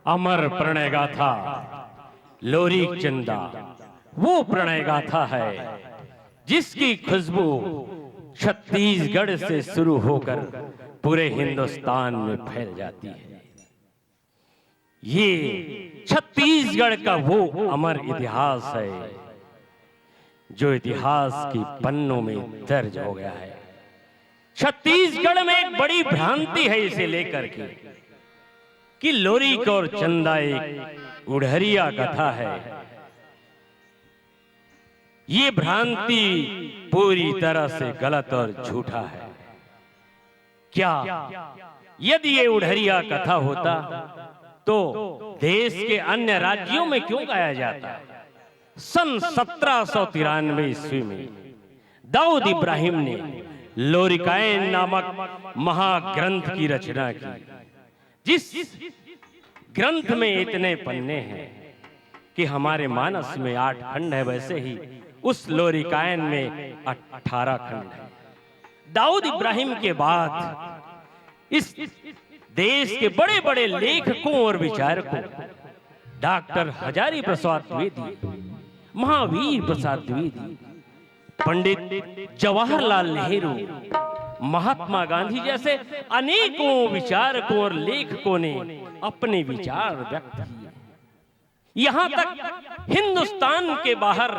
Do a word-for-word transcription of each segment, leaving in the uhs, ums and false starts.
अमर प्रणय गाथा लोरिक चंदा वो प्रणय गाथा है जिसकी खुशबू छत्तीसगढ़ से शुरू होकर पूरे हिंदुस्तान में फैल जाती है। ये छत्तीसगढ़ का वो अमर इतिहास है जो इतिहास के पन्नों में दर्ज हो गया है। छत्तीसगढ़ में एक बड़ी भ्रांति है इसे लेकर के कि लोरिक और चंदा एक उढ़रिया कथा है। ये भ्रांति पूरी तरह से गलत और झूठा है। क्या यदि ये उढ़रिया कथा होता तो देश के अन्य राज्यों में क्यों गाया जाता? सन सत्रह सौ तिरानवे ईस्वी में दाऊद इब्राहिम ने लोरिकायन नामक महाग्रंथ की रचना की, जिस ग्रंथ में इतने पन्ने हैं कि हमारे मानस में आठ खंड है, वैसे ही उस लोरिकायन में अठारह खंड है। दाऊद इब्राहिम के बाद इस देश के बड़े बड़े लेखकों और विचारकों डॉक्टर हजारी प्रसाद द्विवेदी, महावीर प्रसाद द्विवेदी, पंडित जवाहरलाल नेहरू, महात्मा गांधी जैसे अनेकों विचारकों और लेखकों ने अपने विचार व्यक्त किए। यहां तक हिंदुस्तान के बाहर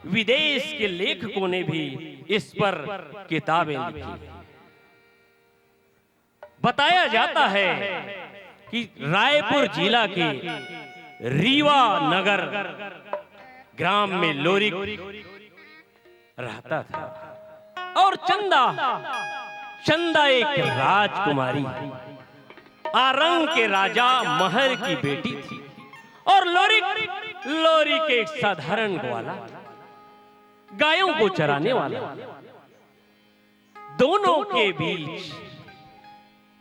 विदेश के लेखकों ने भी इस पर किताबें लिखी। बताया जाता है कि रायपुर जिला के रीवा नगर ग्राम में लोरिक रहता था और चंदा, चंदा एक राजकुमारी, आरंग के राजा महर की बेटी थी और लोरिक, लोरिक एक साधारण ग्वाला, गायों को चराने वाला। दोनों के बीच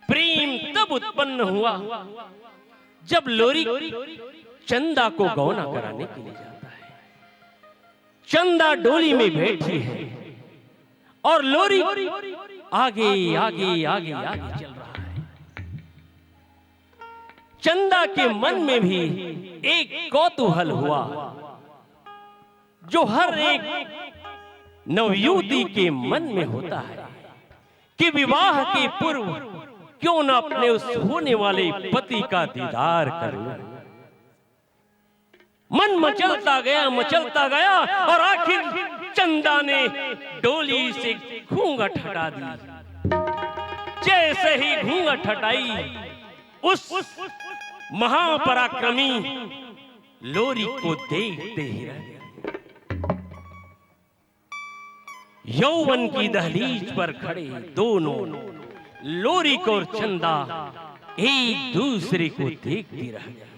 प्रेम तब उत्पन्न हुआ जब लोरिक चंदा को गौना कराने के लिए जाता है। चंदा डोली में बैठी है और लोरिक आगे आगे आगे आगे चल रहा है। चंदा के मन में भी एक कौतूहल हुआ जो हर एक नवयुवती के मन में होता है कि विवाह के पूर्व क्यों न अपने उस होने वाले पति का दीदार कर लूं। मन मचलता गया, मचलता गया और आखिर चंदा ने डोली से घूंघट हटा दी। जैसे ही घूंघट हटाई, उस महापराक्रमी लोरिक को देखते ही रह गया। यौवन की दहलीज पर खड़े दोनों लोरिक और चंदा एक दूसरे को देखते रह गए।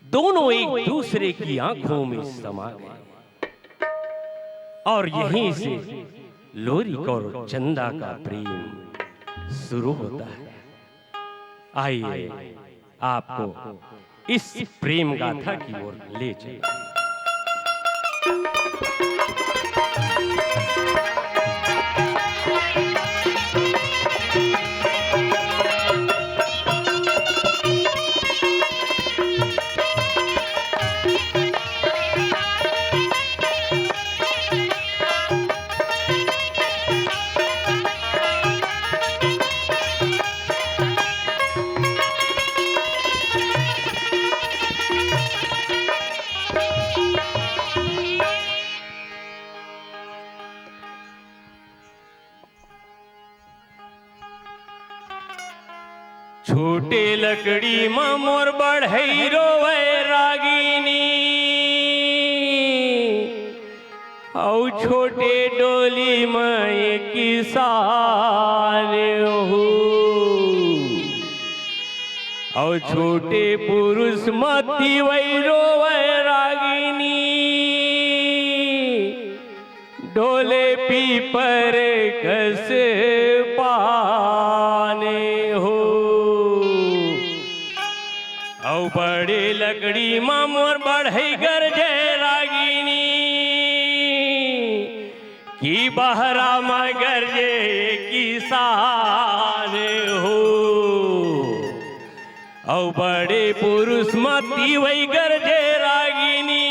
दोनों एक दूसरे की आंखों में समा गए और यहीं से लोरिक और चंदा का प्रेम शुरू होता है। आइए, आपको इस प्रेम गाथा की ओर ले चले। छोटे लकड़ी म मोर बढ़ई रोवय रागिनी, अउ छोटे डोली म एक किसान हो, अउ छोटे पुरुष म तिवई रोवय रागिनी। डोले पीपर कस पाने हो, अउ बड़े लकड़ी म मोर बढ़ई गरजे रागिनी, कि बहरा म गरजे किसान हो। अउ बड़े पुरुष म तिवई गरजे रागिनी,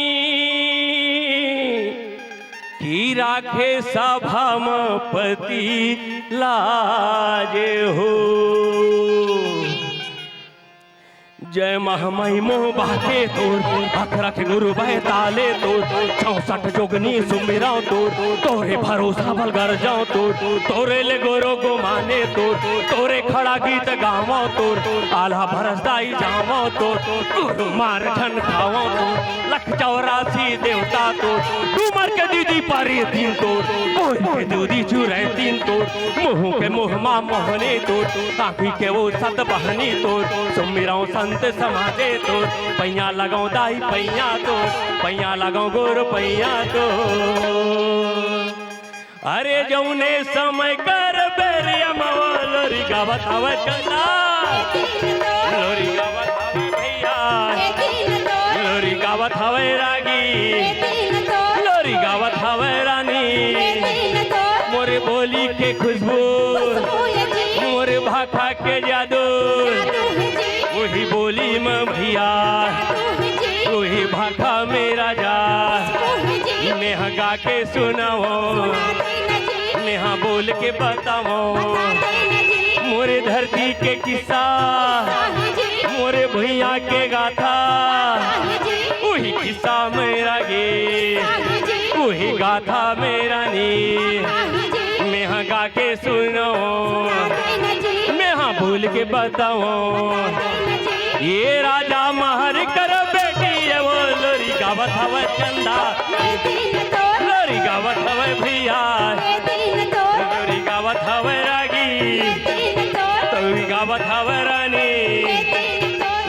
कि राखे सभा म पति लाजे हो। जय महामाई मोह बाके तोर, अखरख गुरु बहताल तोर, चौसठ जोगनी सुमिरंव तोर, तोरे भरोसा बल गरजंव तोर, तोरे ले गुरु गुमाने तोर, तोरे खड़ा गीत गावंव तोर, आल्हा भरस दाई जावंव तोर, गुरु मार झन खावंव तोर, लख चौरासी देवता तोर, डूमर के दीदी परे दिन तोर, कोई के दूदी चुरे दिन तोर, मुहूं के मुहमा मोहनी तोर, आंखी के वो सत बहनी तोर, सुमिरंव संत समाजे तोर, पैया लगंव दाई पैया तोर, पैया लगंव गुरु पैया तोर। अरे जउने समय कर बेरिया म वो लोरी गावत हवय चंदा, लोरी गावत हवय भैया, लोरी गावत हवय रागी, लोरी गावत हवय रानी। मोरे बोली के खुशबू, मोरे भाखा के जादू, उही बोली म भैया, उही भाखा म राजा, मेहा गा के सुनावंव, मेहा बोल के बतावंव, मोरे धरती के किस्सा, मोरे भुइयां के गाथा, उही किस्सा म रागी, उही गाथा म रानी, मेहा गा के सुनावंव, मेहा बोल के बतावंव। ए राजा महर कर बेटी ए वो लोरी गावत हवय चंदा, लोरी गावत हवय भैया, लोरी गावत हवय रागी, लोरी गावत हवय रानी,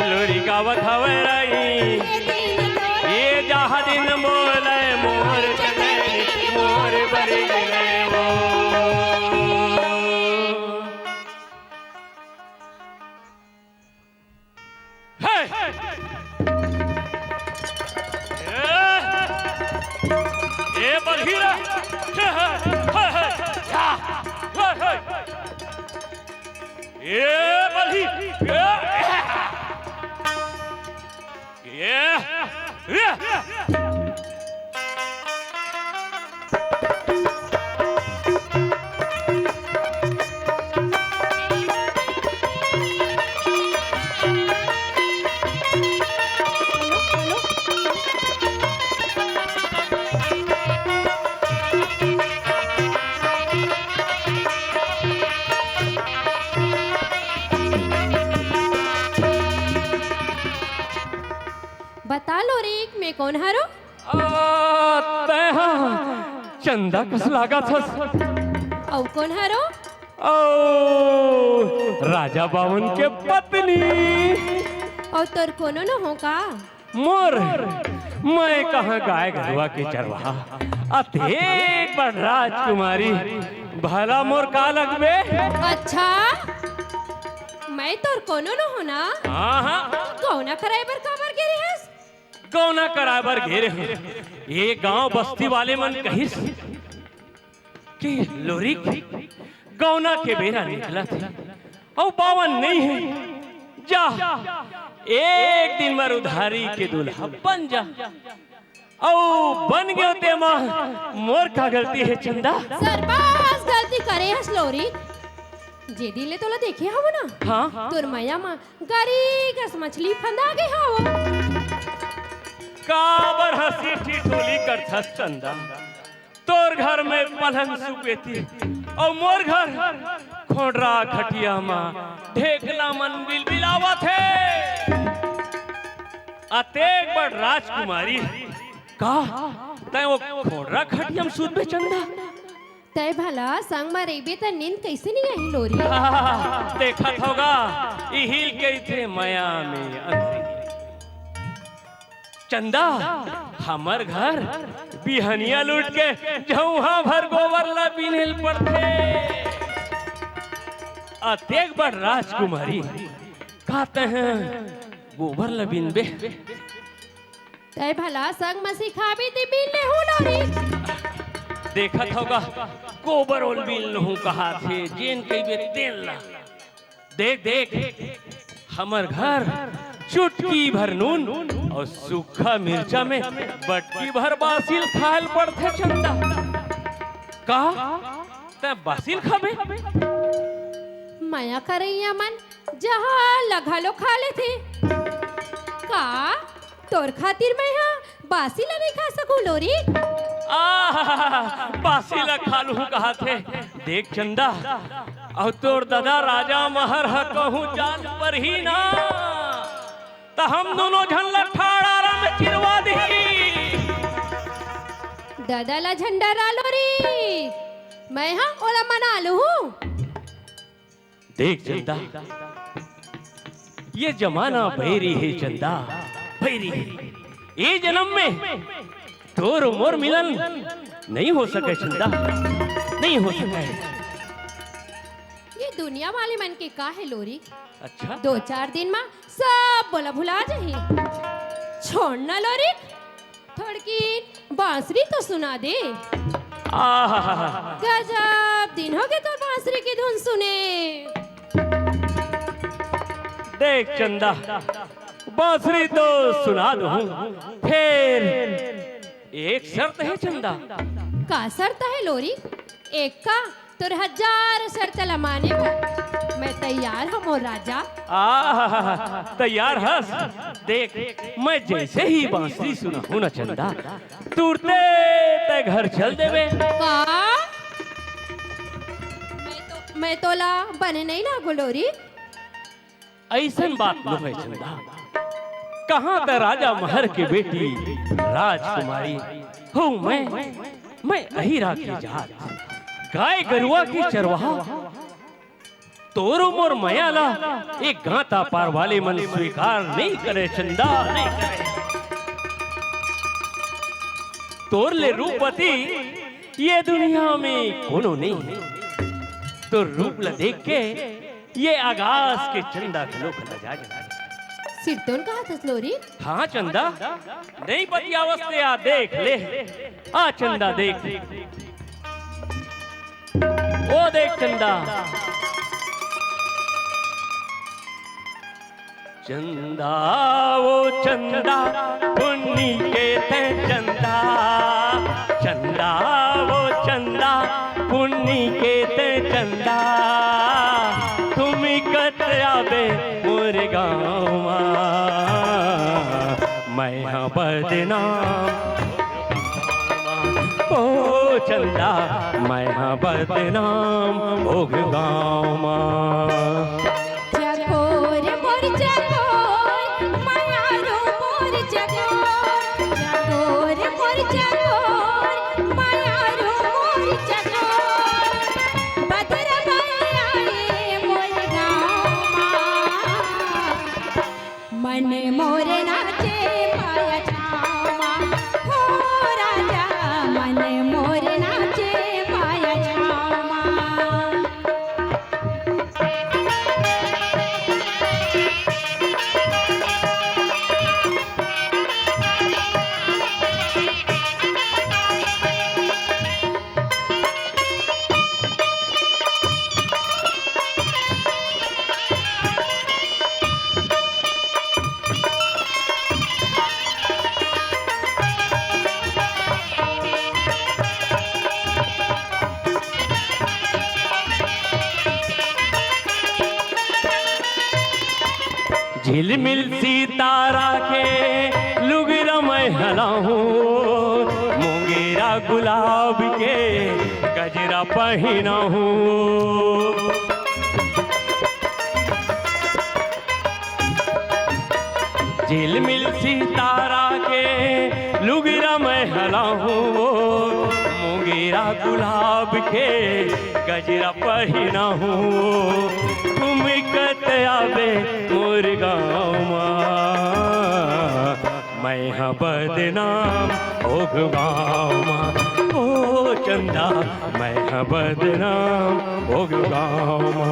लोरी गावत हवय रागी। ए जहा दिन बोले मोर चले, मोर बर गेले वो। हे! ए! ए बलही रे! हे, हे, हे, हे, या! हे, हे! ए बलही! ए! ए! ए! बता लोरिक, मैं कोन हरो? आ, तैं हा चंदा कस लागत हस। अउ कोन हरो? अउ राजा बावन के पत्नी। अउ तोर कोनो न हो का? मोर, मैं कहाँ गाय गरुआ के चरवाहा, अतेक बड़ राजकुमारी, भला मोर का लगबे? अच्छा, मैं तोर कोनो न हो ना? हाँ, हाँ। गौना कराए बर काबर गे रेहेस? गौना कराए बर गे रेहेंव। ये गांव बस्ती वाले मन कहिस कि लोरिक गौना के बेरा निकलत हे, अउ बावन नइ हे। जा, एक दिन बर उधारी के दूल्हा बन जा। अउ बन गेंव तेमा मोर का गलती हे चंदा? सरपास गलती करे हस लोरिक। जे दिन ले तोला देखे हवं ना, हाँ। तोर मया म गरी कस मछली फंदा गे हवं। काबर हंसी ठिठोली करथस चंदा? तोर घर में पलंग सुपेती अउ मोर घर खोंडरा खटिया म ढेकला मन बिलबिलावत हे। अतेक बड़ राजकुमारी का तैं वो खोंडरा खटिया म सुतबे चंदा? तैं भला संग म रहिबे त नींद कइसे नइ आही लोरी? देखत होगा, इही ल कहिथे मया में अंधरी। चंदा, हमर घर बिहनिया लूट के झउहा भर गोबर ला बीने ल पड़थे। अतेक बड़ राजकुमारी, का तैं गोबर ला बीनबे? तैं भला संग म सिखाबे ते बीन लेहूं लोरी। देखत होगा, गोबर ओल बीन लेहूं कहाथे, जेन कहिबे तेन ला। देख, देख, हमर घर चुटकी भर नून अउ सूखा मिर्चा में बटकी भर बासी ल खाए ल पड़थे चंदा। का? तैं बासी ल खाबे? मया करइया मन जहर ल घलो खा लेथे। का तोर खातिर मैं हा बासी ला नइ खा सकूं लोरी? आहा, बासी ला खा लूं कहत हे। देख चंदा, अउ तोर ददा राजा महर ह कहूं जान परही ना, त हम दूनों झन ला ठाड़ आरा में चिरवा दिही। ददा ला झन डरा लोरी, मैं हा ओला मना लूं। देख चंदा, ये जमाना बैरी हे चंदा, बैरी हे। ये जनम में तोर मोर मिलन नइ हो सकय चंदा, नइ हो सकय। ये दुनिया वाले मन के का हे लोरी? अच्छा। दो चार दिन मा सब बोला भुला जाही। छोड़ ना लोरी, थोड़किन बांसुरी तो सुना दे। आहा। गजब दिन होगे तोर बांसुरी के धुन सुने। देख चंदा, बांसुरी तो सुना दूं, फेर एक शर्त हे चंदा। का शर्त हे लोरी? एक का? तोर हजार शर्त ला माने बर मैं तैयार हंव मोर राजा। आहा, तैयार हस? देख, मैं जइसे ही बांसुरी सुनाहूं ना चंदा, तुरते तैं घर चल देबे। का? मैं तो, मैं तोला बने नइ लागों लोरी। अइसन बात नोहे चंदा। कहां त राजा महर के बेटी राजकुमारी हंव मैं, मैं अहिरा के जात, गाय गरुवा के चरवाहा। तोर मोर मया ला ए गांता पार वाले मन स्वीकार नइ करे चंदा, नइ करे। तोर ले रूपवती ये दुनिया में कोनो नइ हे। तोर रूप ला देख के ये आकाश के चंदा घलो लजा जाथे। सिरतोन कहत हस लोरी? हां चंदा, नइ बतियावस ते आ देख ले। आ चंदा देख। ओ देख चंदा। चंदा ओ चंदा, पुन्नी के तैं चंदा। चंदा ओ चंदा, पुन्नी के तैं चंदा। तुम कत आबे मोर गांव मा, मैं हां बदनाम। ओ चंदा, मैं हां बदनाम भोग गांव मा। चकोर मोर चकोर, मयारू मोर चकोर। चकोर मोर चकोर, मयारू मोर चकोर। बदरा बन आए मोर गांव मा। मन मोर नाचे माया छाँव मा, हो राजा, मन मोर नाचे माया छाँव मा। झिलमिल सितारा के लुगरा मैं हलाहूँ, मोंगेरा गुलाब के गजरा पहिनाहूँ। झिलमिल सितारा के लुगरा मैं हलाहूँ, मोंगेरा गुलाब के गजरा पहिनाहूँ। तुम कत आबे मोर गाँव मा, मैं हा बदनाम होग गाँव मा। ओ चंदा, मैं हा बदनाम होग गाँव मा।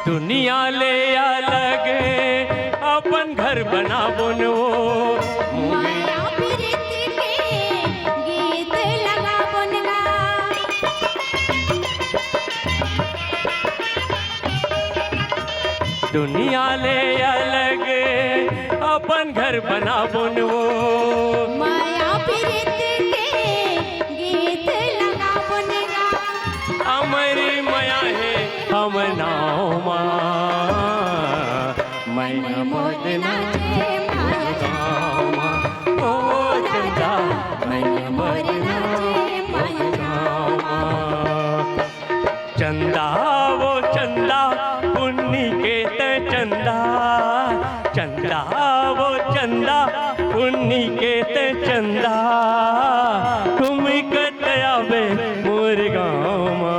दुनिया ले अलग अपन घर बनाबोन वो। माया पीरित के गीत लगाबोन गा। दुनिया ले अलग अपन घर बनाबोन वो। माया पीरित के गीत लगाबोन गा। अमर मया हे हमर नाव मा। मैं मोर नाचे माया गाँव मा। ओ चंदा, मैं मोर नाचे माया गाँव मा। चंदा वो चंदा, पुन्नी के ते चंदा। चंदा वो चंदा, पुन्नी के ते चंदा। तुम कत आबे मोर गाँव मा।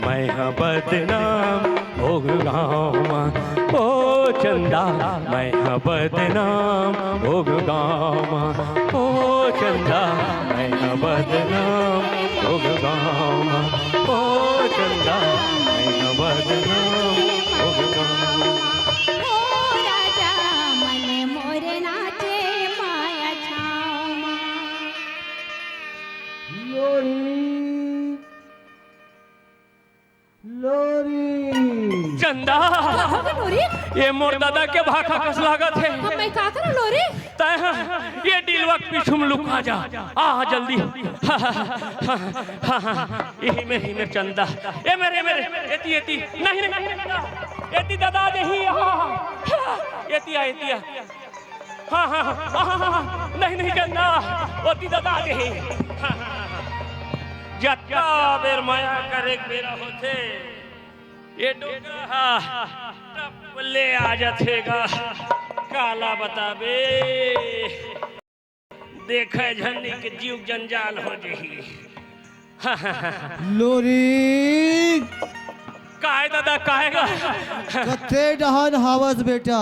मैं ह बदनाम होग गाँव मा। ओ चंदा, मैं ह बदनाम होग गाँव मा। ओ चंदा, मैं ह बदनाम होग गाँव मा। ओ चंदा, मैं ह बदनाम होग गाँव मा। ओ राजा मन मोर नाचे माया छाँव मा। लोरी, लोरी। चंदा, का होगे लोरी? ये मोर ददा के भाखा कस लागत हे। हम मैं का करूँ लोरी? तैं ह, ये डिलवा के पीछू में लुका जा। आ, आ, जल्दी। इही मेर, इही मेर चंदा। ए मेर, ए मेर, एती, एती। नहीं, नहीं, नहीं, नहीं। एती ददा आ जाही। एती आ, एती आ। हाँ, हाँ, हाँ, हाँ, हाँ, हाँ, नहीं, नहीं, चंदा, ओती ददा आ गे हे। हाँ, हाँ, हाँ, हाँ। जतका बेर मया करे के बेरा होथे, ये डोकरा हा टप ले आ जाथे गा। काला बताबे, देखे झन नहीं के जीव जंजाल हो जही। लोरी। काय दादा, काय गा? कते डहन हावस बेटा?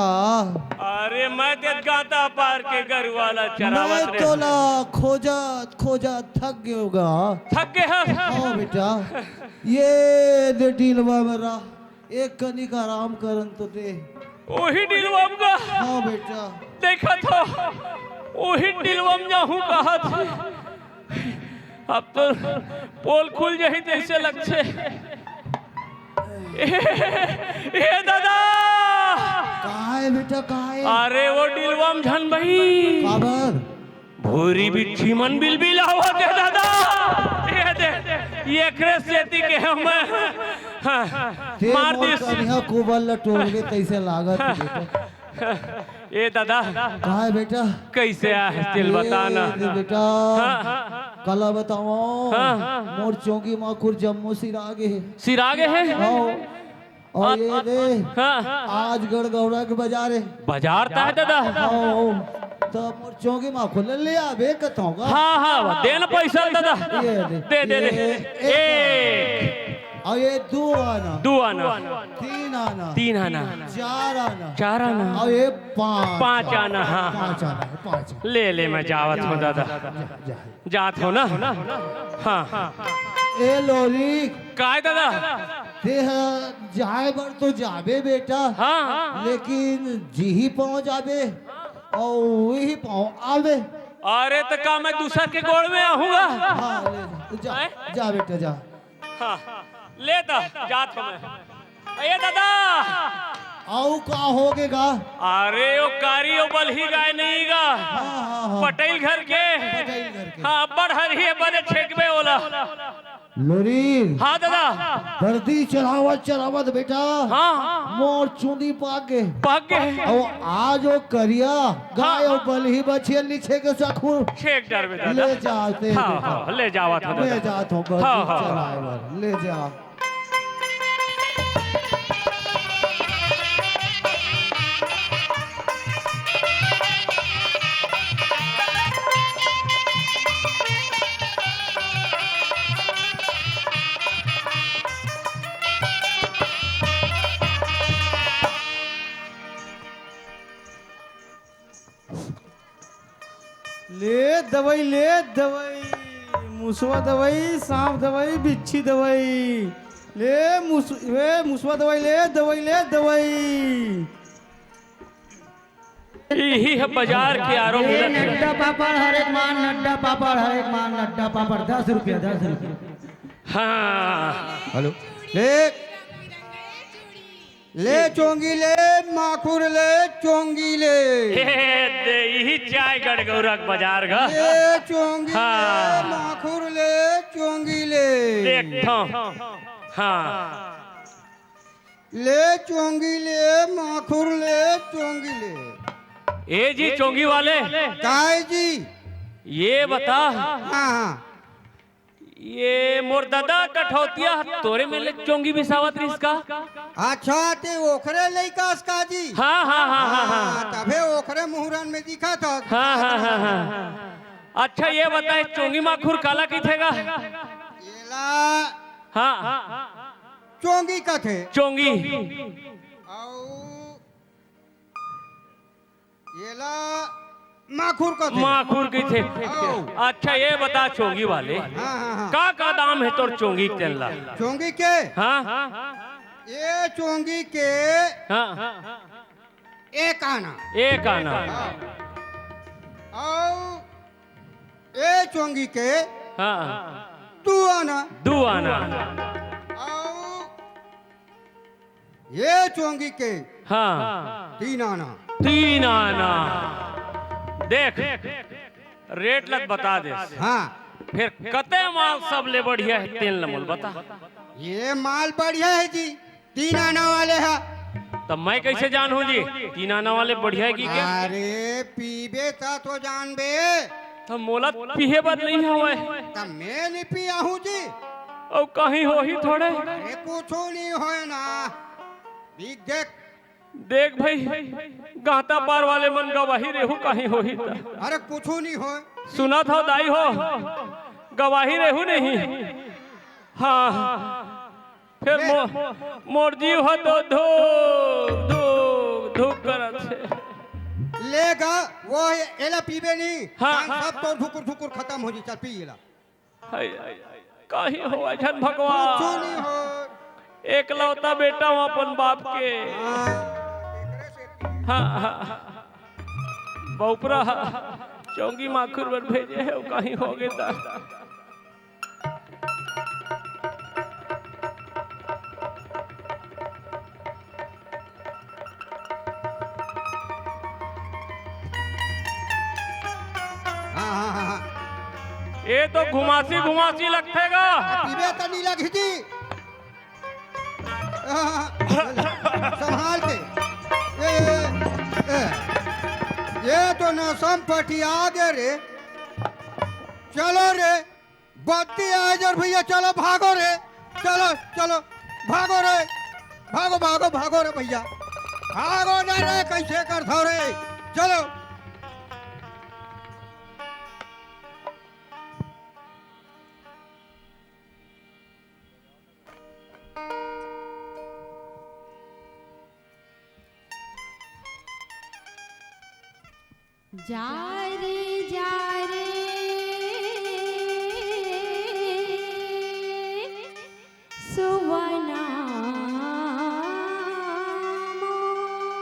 अरे, मैं ते गाता पार के गरुवाला चरावत मैं रहे। तोला खोजत, खोजत थक गयो गा। थक गए हस? हाँ बेटा, ये दे डीलवा मेरा, एक कनिक आराम करन तो दे। ओही डीलवा में गा? हाँ बेटा। देखत हो, ओही डीलवा में जाहूँ कहत। अब तो पोल खुल जाही तइसे लगथे। ए, ए दादा! काय बेटा, काय? अरे वो डीलवा में झन बही। काबर? भूरी बिच्छी मन बिलबिलावत हे दादा। ए दे, एकरे सेती के हम, हाँ, ते मार मोर दिस। कनिहा कुबल ल टोरबे तइसे लागत हे बेटा। ए दादा, काय बेटा? कइसे आय तेला बता ना। ए बेटा, हाँ। काला बतावंव? हाँ। मोर चोंगी माखुर जम्मो सिरा गे हे। सिरा गे हे? हाँ। अउ ये दे, हाँ। आज गड़गौरा के बजार हे। बजार ताय दादा? हाँ। त मोर चोंगी माखुर ल ले आबे कथंव गा। हाँ, हाँ, दे ना पइसा दादा। ये दे। दे, दे, दे। ये एक। एक। अउ ये दू आना। दू आना। तीन आना। तीन आना। चार आना। चार आना। अउ ये पाँच। पाँच आना, हाँ। पाँच आना, पाँच आना। ले, ले, मैं जावत हंव दादा। जा, जा। जात हंव ना? हाँ। ए लोरी। काय दादा? ते ह जाय बर तो जाबे बेटा। हाँ। लेकिन जिही पाँव जाबे अउ उही पाँव आबे। अरे त का मैं दूसर के गोड़ में आहूँ गा? हाँ, ले जा। जा, हैं? जा बेटा, जा। हाँ, ले दा, जात हंव मैं। ए दादा! अउ का होगे गा? अरे, ओ कारी, ओ बलही गाय नहीं गा। हाँ, हाँ, हाँ। पटेल घर के। पटेल घर के। हाँ, अब्बड़ हरही हे, बने छेकबे ओला। लोरी। हाँ दादा। बरदी चरावत चरावत बेटा। हाँ। मोर चुंदी पाक गे। पाक गे। अउ आज ओ करिया गाय हाँ। अउ बलही बछिया ल नी छेके सकहूँ। छेक डरबे दादा। ले जाते हाँ, बेटा। हाँ, ले जावत हंव ले दादा। जात हंव बरदी हाँ, हाँ। चराय बर। ले जा। ले दवई, ले दवई, मुसवा दवई, सांप दवई, बिच्छी दवई, ले मुस-, ए, मुसवा दवाई ले, दवाई ले, दवाई। इही ह बाजार के आरो ए मिलत हे। नड्डा पापड़ हर एक मान, नड्डा पापड़ हर एक मान, नड्डा पापड़, दस रुपया, दस रुपया। हाँ। हेलो। ले, ले चोंगी ले, माखुर ले, चोंगी ले। हे, हे, दे, इही चाय गड़गौरा के बाजार गा। ले चोंगी हाँ। ले, माखुर ले, चोंगी ले। देख ठो। हाँ। ले चोंगी ले, माखुर ले, चोंगी ले। ए जी चोंगी वाले। काय जी? ये बता। हाँ, हाँ। ये मोर ददा कठौतिया तोरे में ले चोंगी बिसावत रिस का? अच्छा, ते ओखरे लइका अस का जी? हाँ, हाँ, हाँ, हाँ, हाँ। हाँ, तभे ओखरे मुहरन में दिखा था। हाँ, हाँ, हाँ, हाँ। अच्छा, ये बताए, चोंगी माखुर काला कहिथे गा? येला हाँ। चोंगी कथे। चोंगी। अउ येला माखुर कथे। माखुर कहिथे। अउ। अच्छा, ये बता चोंगी वाले, हाँ, हाँ, हाँ। का, का दाम हे तोर चोंगी के तेन ला? चोंगी के? हाँ। ये चोंगी के हाँ। एक आना। एक आना। हाँ। अउ ए चोंगी के हाँ। दू आना। दू आना। अउ ए चोंगी के हाँ। तीन आना। तीन आना। देख, रेट लत बता दे। हाँ। फिर कते माल सबले बढ़िया हे, तेन ल मोल बता। ये माल बढ़िया हे जी। तीन आना वाले हा। तब मैं कैसे जानहूं जी तीन आना वाले बढ़िया हे कि क्या? अरे पीबे त तो जानबे। तब मोला पीहे बर नहीं हवय। तब मैं नहीं पियाहूं जी। अउ कहीं होही थोड़े। अरे कुछू नहीं होय ना। देख देख। देख भाई, गांता पार वाले मन गवाही रेहू कहीं होही त। अरे कुछू नहीं होय। सुनत हव दाई हो, गवाही रेहू नहीं। हाँ। फेर ले। मो-, मोर जीव ह तो धुक, धुक, धुक करत हे। ले गा, वो ए-, एला पीबे नी। हाँ। तहान सब तोर धुकुर, धुकुर खतम हो जी, चल पी एला। हाय, हाय, हाय, काहे हो अइसन भगवान? कुछू नहीं हो। एकलौता बेटा हूँ अपन बाप के। हाँ। हाँ, हाँ, हाँ। बउपरा ह, चौंगी माखुर बर भेजे हे, काहे हो गे त। हाँ, हाँ, हाँ, हाँ। ये तो घुमासी घुमासी लगथे गा। पीबे त नी लगही जी। हाँ, हाँ, हाँ। संभाल के। ये, ये, ये, ये तो नसम पटिया गे रे। चलो रे। बत्ती आए जर भैया, चलो भागो रे, चलो, चलो, भागो रे, भागो, भागो, भागो रे भैया, भागो ना रे, कैसे करथव रे, चलो। जा रे जा रे सुवना मोर,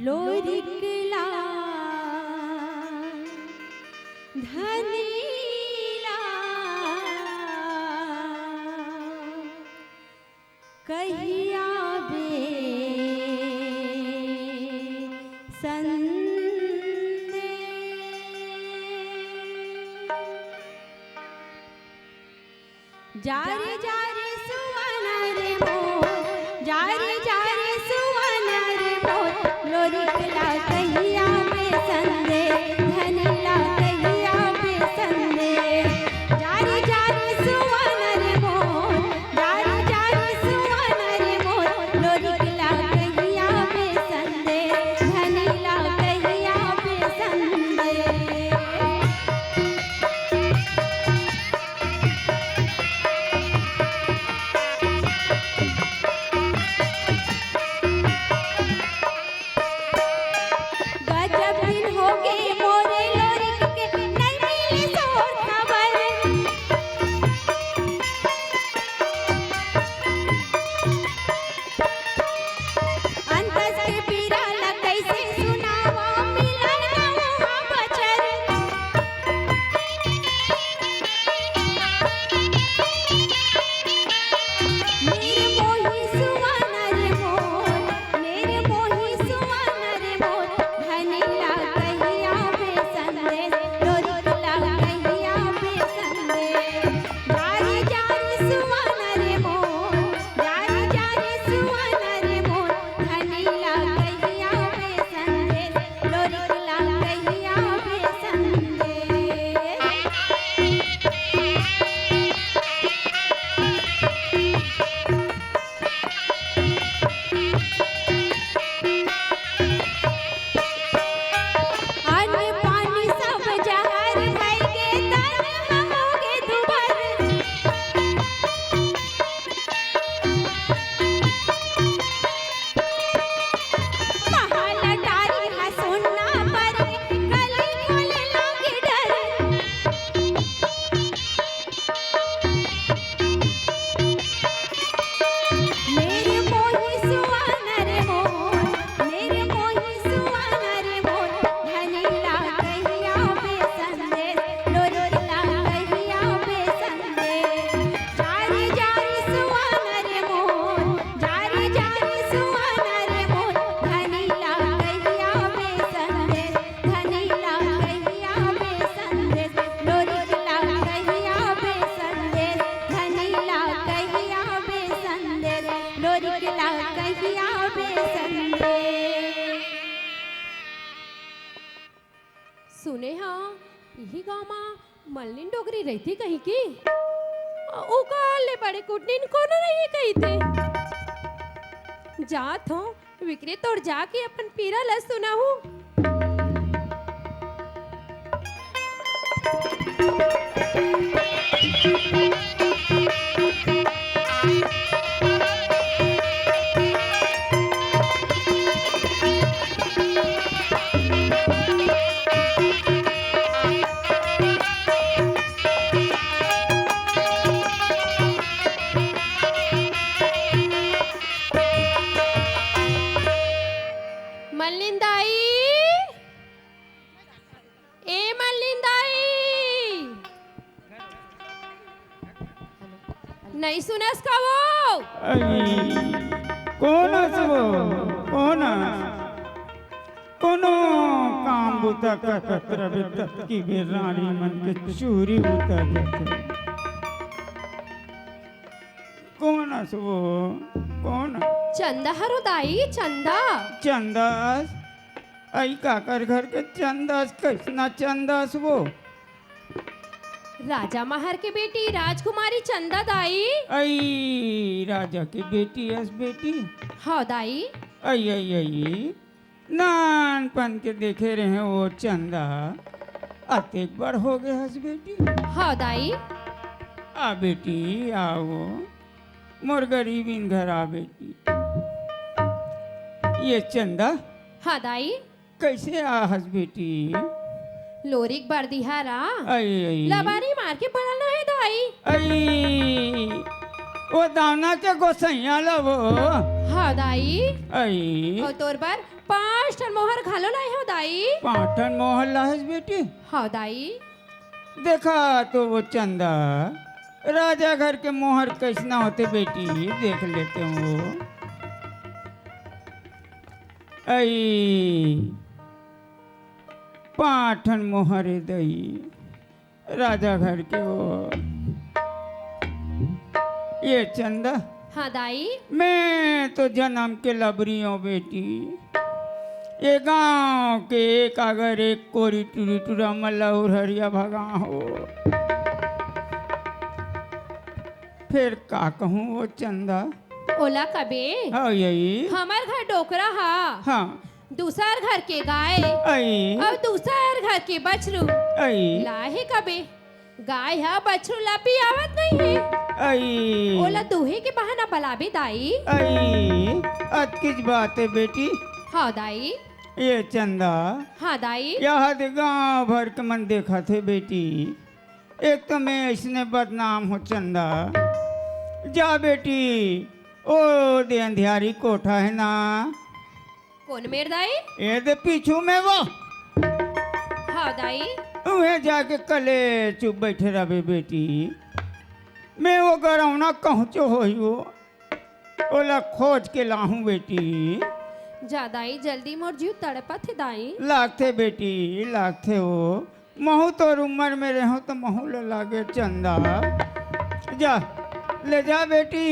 लोरिक ला धनी ला कहिया बेसन दे। जा रे जा रे सुवन रे मोर, जा रे जा रे सुवन रे मोर, लोरिक ला कहिया बेसन दे, धनी ला कहिया बेसन दे। जा रे जा रे सुवन रे मोर, जा रे जा रे सुवन रे मोर, लोरिक ला कहिया बेसन दे, धनी ला कहिया बेसन दे। डोकरी रहिथे कहिके, ओकर ले बड़े कुटनीन कोनो नइ हे कहिथे। जात हों, विक्री तोर जाके अपन पीरा ल सुनाहूं। मल्लिन दाई, ए मल्लिन दाई, नइ सुनस का वो? अई, कोन अस वो? कोन अस? कोनो काम बूता करत रबे ततकी बेर रानी मन के चूरी उतर जाथे। कोन अस वो? कोन? चंदा हरो दाई, चंदा। चंदा अस? अई काकर घर के चंदा अस? कइसना चंदा अस वो? राजा महर के बेटी राजकुमारी चंदा दाई। अई राजा के बेटी अस बेटी। हव दाई। अई अई अई, नानपन के देखे रहें वो चंदा, अतेक बड़ हो गे हस बेटी। हव दाई। आ बेटी, आ वो, मोर गरीबिन घर आ बेटी। ये चंदा। हाँ दाई। कइसे आ हस बेटी? लोरिक बरदिहा रा। अई, अई। लबारी मार के पड़ल ना हे दाई। अई, वो दाना के गोसइया ला वो। हाँ दाई। अई। अउ तोर बर पांच ठन मोहर घलो लाए हों दाई। पांच ठन मोहर लाहस बेटी? हाँ दाई। देखा तो वो चंदा, राजा घर के मोहर कइसना होथे बेटी, देख लेते हों। अई, पांच ठन मोहर ए दई, राजा घर के वो। ये चंदा, हाँ दाई। मैं तो जनम के लबरी हों बेटी। ये गांव के एक आगर एक कोरी टुरी टुरा मन ला उरहरिया भगाहों। फेर का कहूं वो चंदा? ओला कबे? हाँ, यही। हमर घर डोकरा हा। हाँ। दूसर घर के गाय। अई। अउ दूसर घर के बछरू। अई। लाहे कबे? गाय ह बछरू ला पियावत नइ हे। अई। ओला दूहे के बहाना बलाबे दाई। अई, अतकिच बात हे बेटी। हाँ दाई। ये चंदा। हाँ दाई। यह दे गांव भर के मन देखत हे बेटी। एक तो मैं अइसने बदनाम हों चंदा। जा बेटी, ओ दे अंधियारी कोठा हे ना। कोन मेर दाई? ए दे पीछू में वो। हाँ दाई। उहें जाके कले चुप बइठे रबे बेटी। मैं वो गरौना कहूँचो होही वो। ओला खोज के लाहूँ बेटी। जा दाई, जल्दी मोर जीव तड़पत हे दाई। लागथे बेटी, लागथे वो। महूँ तोर उमर में रहेंव त महूँ ल लागे चंदा। जा, ले जा बेटी,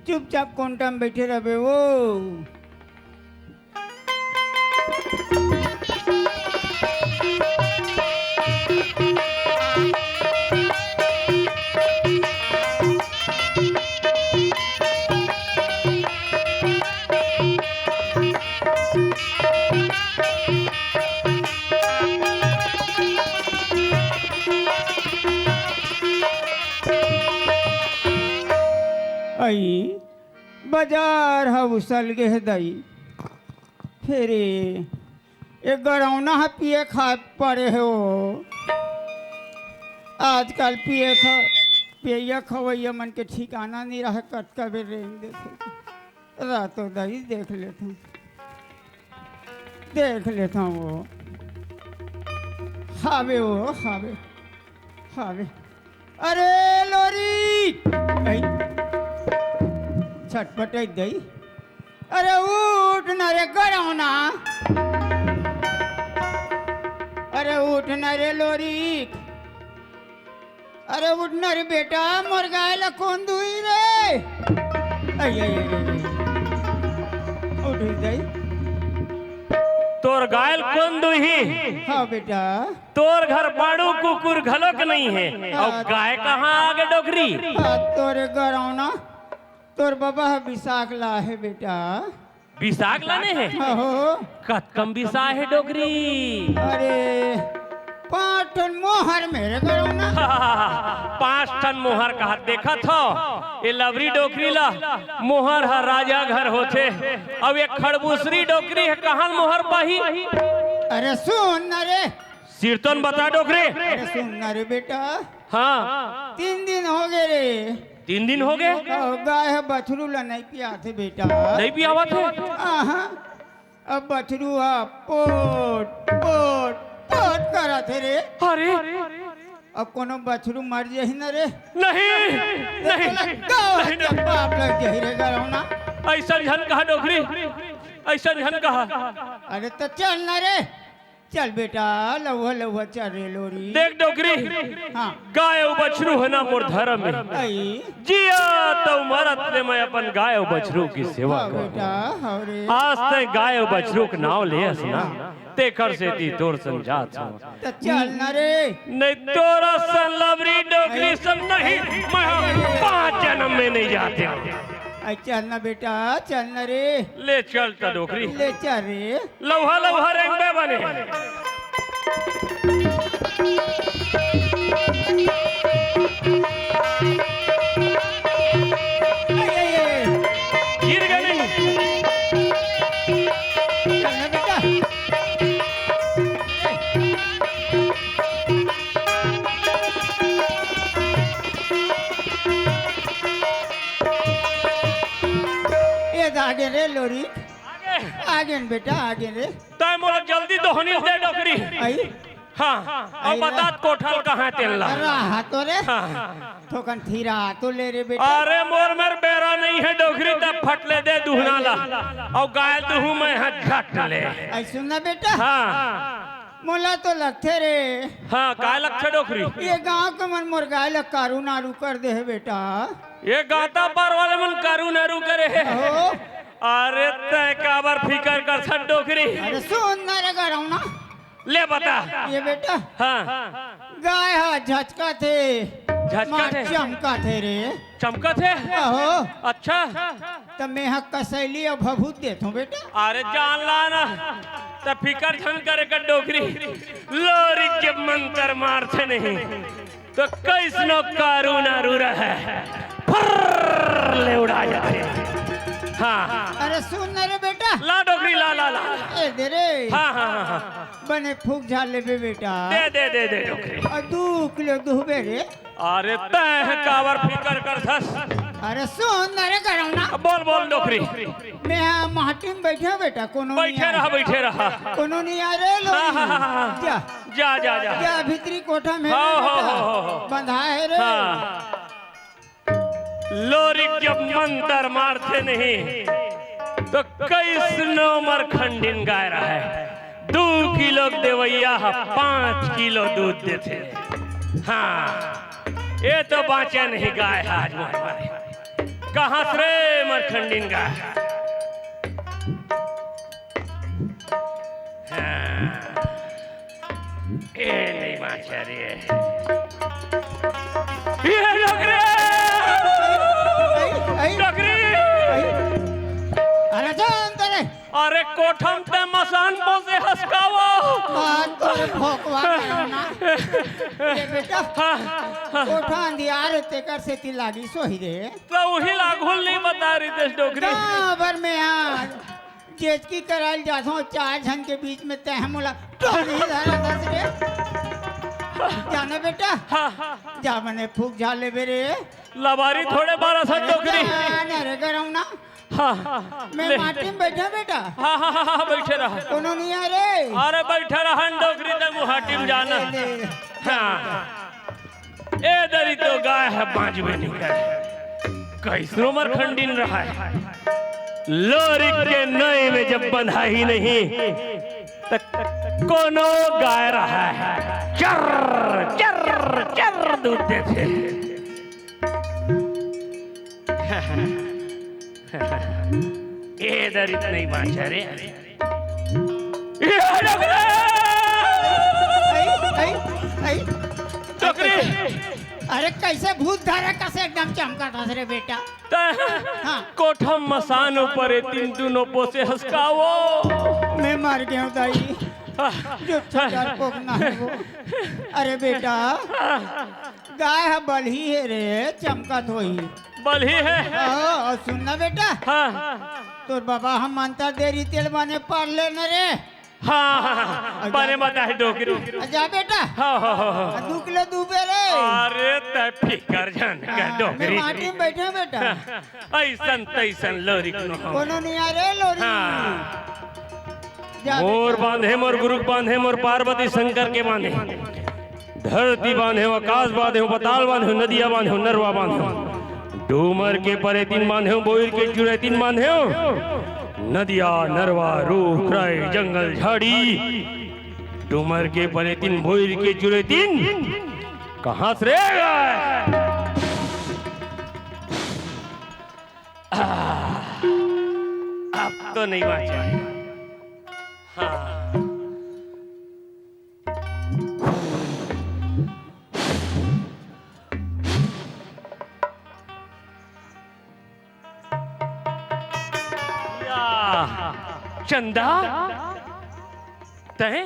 चुपचाप कोंटा में बइठे रबे वो। अई, बजार ह उसल गे हे दई। फेर ए गरौना ह पिए खाए परे हे ओ। आजकल पिए ख-, पियइया खवइया मन के ठिकाना नइ रहय, कतका बेर रेंग देथे। रातो दई देख लेथंव, देख लेथंव ओ। हावे ओ, हावे, हावे। अरे लोरी! अई, छटपटई दई। अरे उठ ना रे गरौना। अरे उठ ना रे लोरी। अरे उठ ना रे बेटा, मोर गाय ला कोन दुही रे? अई, अई, अई, अई। उठ दई। तो तोर गाय ल कोन दुही? हाँ बेटा। तोर घर बाड़ू कुकुर घलोक नइ हे, अउ हाँ। गाय कहाँ आगे डोकरी? हाँ, तोरे गरौना, तोर बबा ह बिसाख ला हे बेटा। बिसाख लाने हे? हाँ हो। कतकम बिसा हे डोकरी? अरे, पाँच ठन मोहर मेरे गरौना। पाँच ठन मोहर कहा देखत हो? ये लबरी डोकरी ला मोहर ह राजा घर होथे, अउ ये खड़बूसरी डोकरी ह कहाँ मोहर पाही? अरे सुन न रे। सिरतोन बता डोकरी। अरे सुन न रे बेटा। हाँ। तीन दिन हो गए रे। तीन दिन हो गए? अउ गाय ह बछरू ला नइ पियाथे बेटा। नइ पियावत हे? आहा। अब बछरू ह पोट, पोट, पोट करत हे रे। अरे। अब कोनो बछरू मर जाही न रे। नहीं, त नहीं, तोला गाय नहीं, के नहीं। पाप लग जाही रे गरौना। अइसन झन कहा डोकरी, अइसन झन कहा। अरे त चल न रे, चल बेटा, लउहा लउहा चर रे लोरी। देख डोकरी, हाँ। गाय अउ बछरू हे ना मोर धरम हे। अई। जियत अउ मरत ले मैं अपन गाय अउ बछरू के सेवा हाँ करहूँ। बेटा, हाँ रे। आज तैं गाय अउ बछरू के नाव ले हस ना, तेकर सेती तोर संग जात हँव। त चल न रे। नहीं तोर असन लबरी डोकरी अई। सब नहीं, मैं ह पाँच जनम में नइ जात हँव। अई चल न बेटा, चल न रे। ले चल त डोकरी। ले चल रे। लउहा लउहा रेंगबे बने। गिर गे नहीं। ये आगे रे लोरी। आगे। आगे न बेटा, आगे रे। तैं मोला जल्दी दोहनी दे डोकरी। अई। हाँ, अब अरे बता कोठा ल कहाँ तेन ला। अरे हाँ तो रे। हाँ। थोकन थिरा तो ले रे बेटा। अरे मोर मेर बेरा नइ हे डोकरी, त फट ले दे दुहना ला। अउ गाय दुहूँ मैं ह झट ले। अई सुन ना बेटा। हाँ। मोला तो लगथे रे। हाँ, काय लगथे डोकरी? ये गांव के मन मोर गाय ला कारू नारू कर दे हे बेटा। ये गाता पार वाले मन कारू नारू करे हे। हो। अरे तैं काबर फिकर करथस डोकरी? अरे सुन ना रे गरौना। ले बता। ये बेटा। हाँ। गाय ह झचकत हे। झचकत हे? मार चमकत हे रे। चमकत हे? आहो। अच्छा। त मेंह कसैली अउ भभूत देथों बेटा। अरे जान ला ना, त फिकर झन करे कर डोकरी। लोरी के मंतर मारथे नहीं। तो कइसनो कारू नारू रहे, फर्र ले उड़ा जाथे। हाँ। अरे सुन ना रे बेटा। ला डोकरी, ला, ला, ला। ए दे रे। हाँ, हाँ, हाँ, हाँ। बने फूक झाल लेबे बेटा। दे, दे, दे, दे डोकरी। अउ दू किलो दुहबे रे। अरे तैं ह काबर फिकर करथस? अरे सुन ना रे गरौना। बोल, बोल डोकरी। मेंह माटी म बइठे हँव बेटा, कोनो नइ आय। बइठे रहा, बइठे रहा। कोनो नइ आय रे लोरी। हाँ, हाँ, हाँ, हाँ। जा। जा, जा, जा। जा, भीतरी कोठा म हे हाँ, रे हाँ, बेटा। हाँ, हाँ, हाँ। बंधा हे रे। हाँ। लोरी जब मंतर मारथे नहीं, तो कइसनो मरखंडिन गाय रहे, दू किलो देवइया ह पाँच किलो दूध देथे। हाँ, ये तो बाँचे नहीं गाय ह आज मोर मारे। कहाँ रे मरखंडिन गाय? हाँ। ए नहीं बाँचे रे। ये डोकरी! अई, अई, डोकरी! अई। अरे जान तेरे। अरे कोठा म तैं मसान पोसे हस का वो। हाँ, तोरे भोकवा करौना। ये बेटा, हाँ, हाँ। कोठा अंधियार हे, तेकर सेती लागिस होही रे। त उही ला घुल नहीं बता रही थस डोकरी। गाँव भर में आज जेजकी कराय ल जाथों, चार झन के बीच में तैं ह मोला टोरी धरत हस रे। जा ना बेटा। हाँ। जा बने फूक झाल लेबे रे। लबारी थोड़े मारथस डोकरी। जा ना रे गरौना। हाँ। मैं ले। माटी म बइठे हँव बेटा। हाँ, हाँ, हाँ, हाँ, बइठे रहा। कोनो नइ आय रे। अरे बइठे रहा न डोकरी, तैं मुहाटी म जा ना। ले, ले। हाँ। ए दरी तो गाय ह बाँचबे नइ करे। कइसनो मरखंडिन रहय, लोरिक के नोई में जब बंधाही नहीं, त कोनो गाय रहय, चर्र, चर्र, चर्र दूध देथे। ए दरी त नइ बाँचे रे। ए अरे कैसे भूत धरे कस एकदम चमकत हस रे बेटा। हाँ। कोठा मसान ऊपर ए तीन दुनो पोसे हस का वो। मैं मर गया हूँ दाई। जो छह हजार कोख ना है वो। अरे बेटा, गाय ह बलही हे रे, चमकत होही। बलही हे? हाँ, अउ सुन ना बेटा। हाँ। तोर बाबा ह मंतर दे रहिस तेला बने पढ़ ले न रे। हाँ, हाँ, हाँ, बने बता हे डोकरी। जा बेटा। हाँ, हाँ, हाँ, हाँ। दू किलो दूबे रे। अरे तैं फिकर झन कर हाँ, मैं डोकरी। माटी में बैठे हूँ बेटा। अइसन तइसन लोरिक नो हो। कोनो नहीं आ रे लोरी। हाँ। जा मोर बेटा। बांधे, मोर गुरु के बांधे, मोर पार्वती शंकर के बांधे। धरती बांधेंव, आकाश बांधेंव, पताल बांधेंव, नदिया बांधेंव, नरवा बांधेंव। डूमर के परेतिन बांधेंव, बोइर के चुरेतिन बांधेंव। नदिया, नरवा, रूख, राई, जंगल, झाड़ी। डूमर के परेतिन, बोइर के चुरेतिन। कहाँ से रे? आह, अब तो नहीं बांचा। हाँ। या, चंदा, तैं?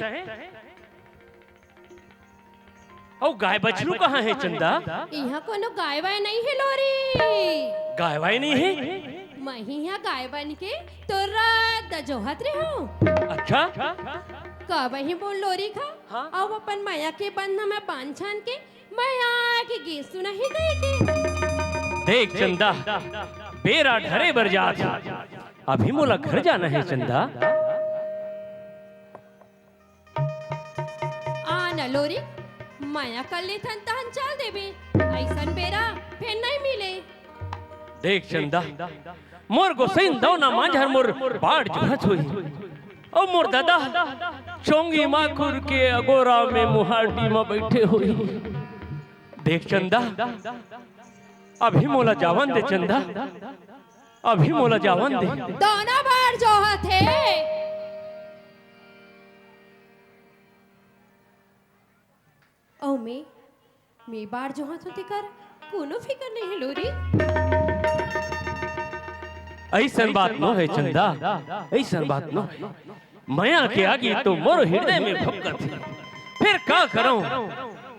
अउ गाय बछरू कहाँ हे चंदा? इहाँ कोनो गाय वाय नहीं हे लोरी। गाय वाय नहीं हे? मैं ही इहाँ गाय बन के तोर रात द जोहत रेहेंव। अच्छा? कब ही बोल लोरी खा, हाँ? अउ अपन मया के बंध में बांध छान के मया के गीत सुनाही कहिके। देख चंदा, बेरा ढरे बर जात हे। अभी मोला घर जाना हे चंदा। आ न लोरी, मया कर लेथन तहन चल देबे। अइसन बेरा फेर नहीं मिले। देख चंदा, मोर गोसइन दौना मांझर मोर बाट जोहत होही। अउ मोर ददा चोंगी माखुर के अगोरा में मुहाटी म बइठे होही। देख चंदा, अभी मोला जावन दे चंदा, अभी मोला जावन दे। दौना बाट जोहत हे। अउ में, में बाट जोहत हों तेकर कोनो फिकर नहीं हे लोरी। अइसन बात नो हे चंदा, अइसन बात नो हे। मया के आगी तो मोर हिरदय में भभकत हे। फेर का करंव?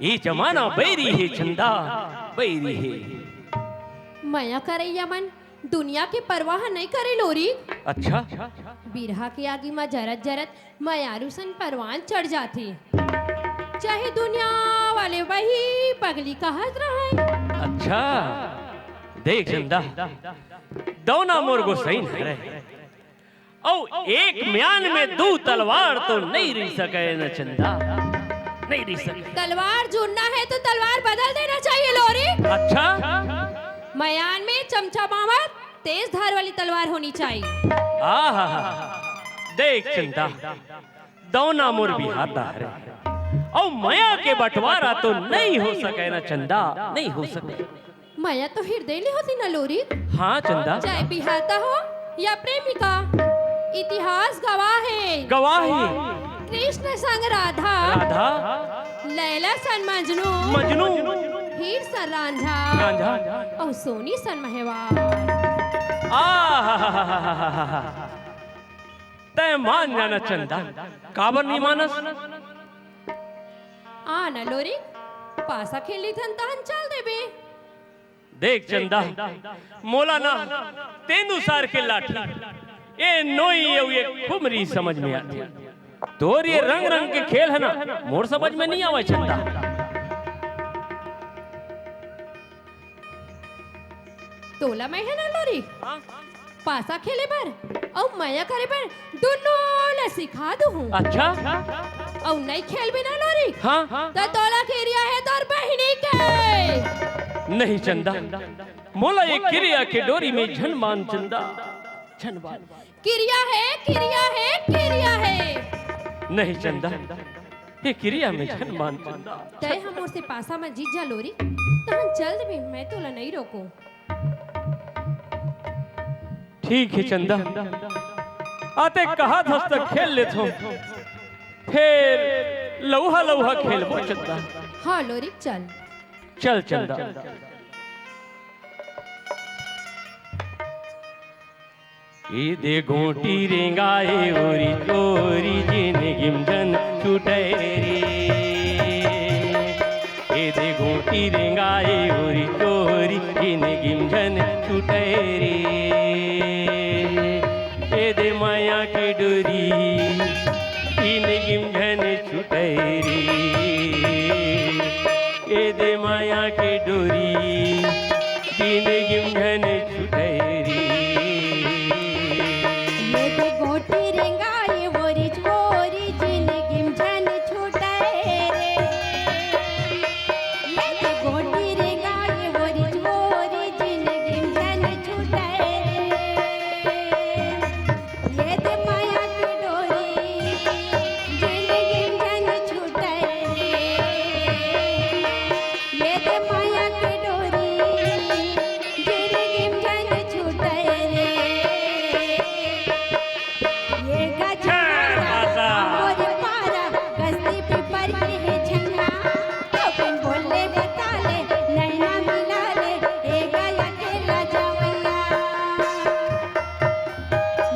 ए जमाना बैरी हे चंदा, बैरी हे। मया करइया मन दुनिया के परवाह नहीं करे लोरी। अच्छा? बिरहा के आगी म जरत जरत मयारू सन परवान चढ़ जाथे। चाहे दुनिया वाले वही पगली कहत रहय। अच्छा, देख चंदा, दौना मोर गोसइन हरय। अउ एक म्यान में दू तलवार तो नहीं रहि सकय न चंदा, नहीं रहि सकय। तलवार जुड़ना हे तो तलवार बदल देना चाहिए लोरी। अच्छा? म्यान में चमचमावत तेज धार वाली तलवार होनी चाहिए। आहा, देख चंदा, दौना मोर बिहाता हरे। अउ मया के बंटवारा तो नहीं हो सकय ना चंदा, नहीं हो सकय। मया तो हिरदय ले होथे ना लोरी। हाँ चंदा। चाहे बिहाता हो या प्रेमिका, इतिहास गवाह हे। गवाह हे। कृष्ण संग राधा। राधा। लैला सन मजनू। मजनू। हीर सन रांझा। रांझा। अउ सोनी सन महेवार। आहा। तैं मान जाना चंदा, काबर नहीं मानस? आ ना लोरी, पासा खेल लीथन तहन चल देबे। देख चंदा, मोला ना तेंदूसार के लाठी, ए नोई अउ ए खुमरी समझ में आथे। तोर ए रंग रंग के खेल हे ना, मोर समझ में नहीं आवय चंदा। तोला मैं हे ना लोरी, हाँ। पासा खेले बर अउ मया करे बर दुनों ला सिखा दूहूँ। अच्छा। अउ नहीं खेलबे ना लोरी, हाँ। त तोला किरिया हे तोर बहिनी के। नहीं चंदा, मोला ए किरिया के डोरी में झन बांध चंदा, झन बांध। किरिया हे, किरिया हे, किरिया हे। नहीं चंदा, ए किरिया में झन बांध चंदा। तैं ह मोर से पासा म जीत जा लोरी, तहन चल देबे, मैं तोला नहीं रोकूं। ठीक हे चंदा, आ तैं कहत हस त खेल लेथों। फेर लउहा लउहा खेलबो चंदा। हाँ लोरिक, चल। चल चंदा। एदे गोटी रेंगाए ओरी चोरी, जिनगिम झन छुटै रे। एदे गोटी रेंगाए ओरी चोरी, जिनगिम झन छुटै रे। एदे मया के डोरी, जिनगिम झन छुटै रे। एदे मया के डोरी, जिनगिम झन छुटै रे। एदे गोटी रेंगाए ओरी चोरी, जिनगिम झन छुटै रे। एदे गोटी रेंगाए ओरी चोरी, जिनगिम झन छुटै रे। एदे मया के डोरी, जिनगिम झन छुटै रे। एदे मया के डोरी, जिनगिम झन छुटै रे। ए गजवारा, मोर पारा, गस्ती पीपर के हे छइहां, अपन बोले बता ले, नैना मिला ले, ए गया के लजवैया।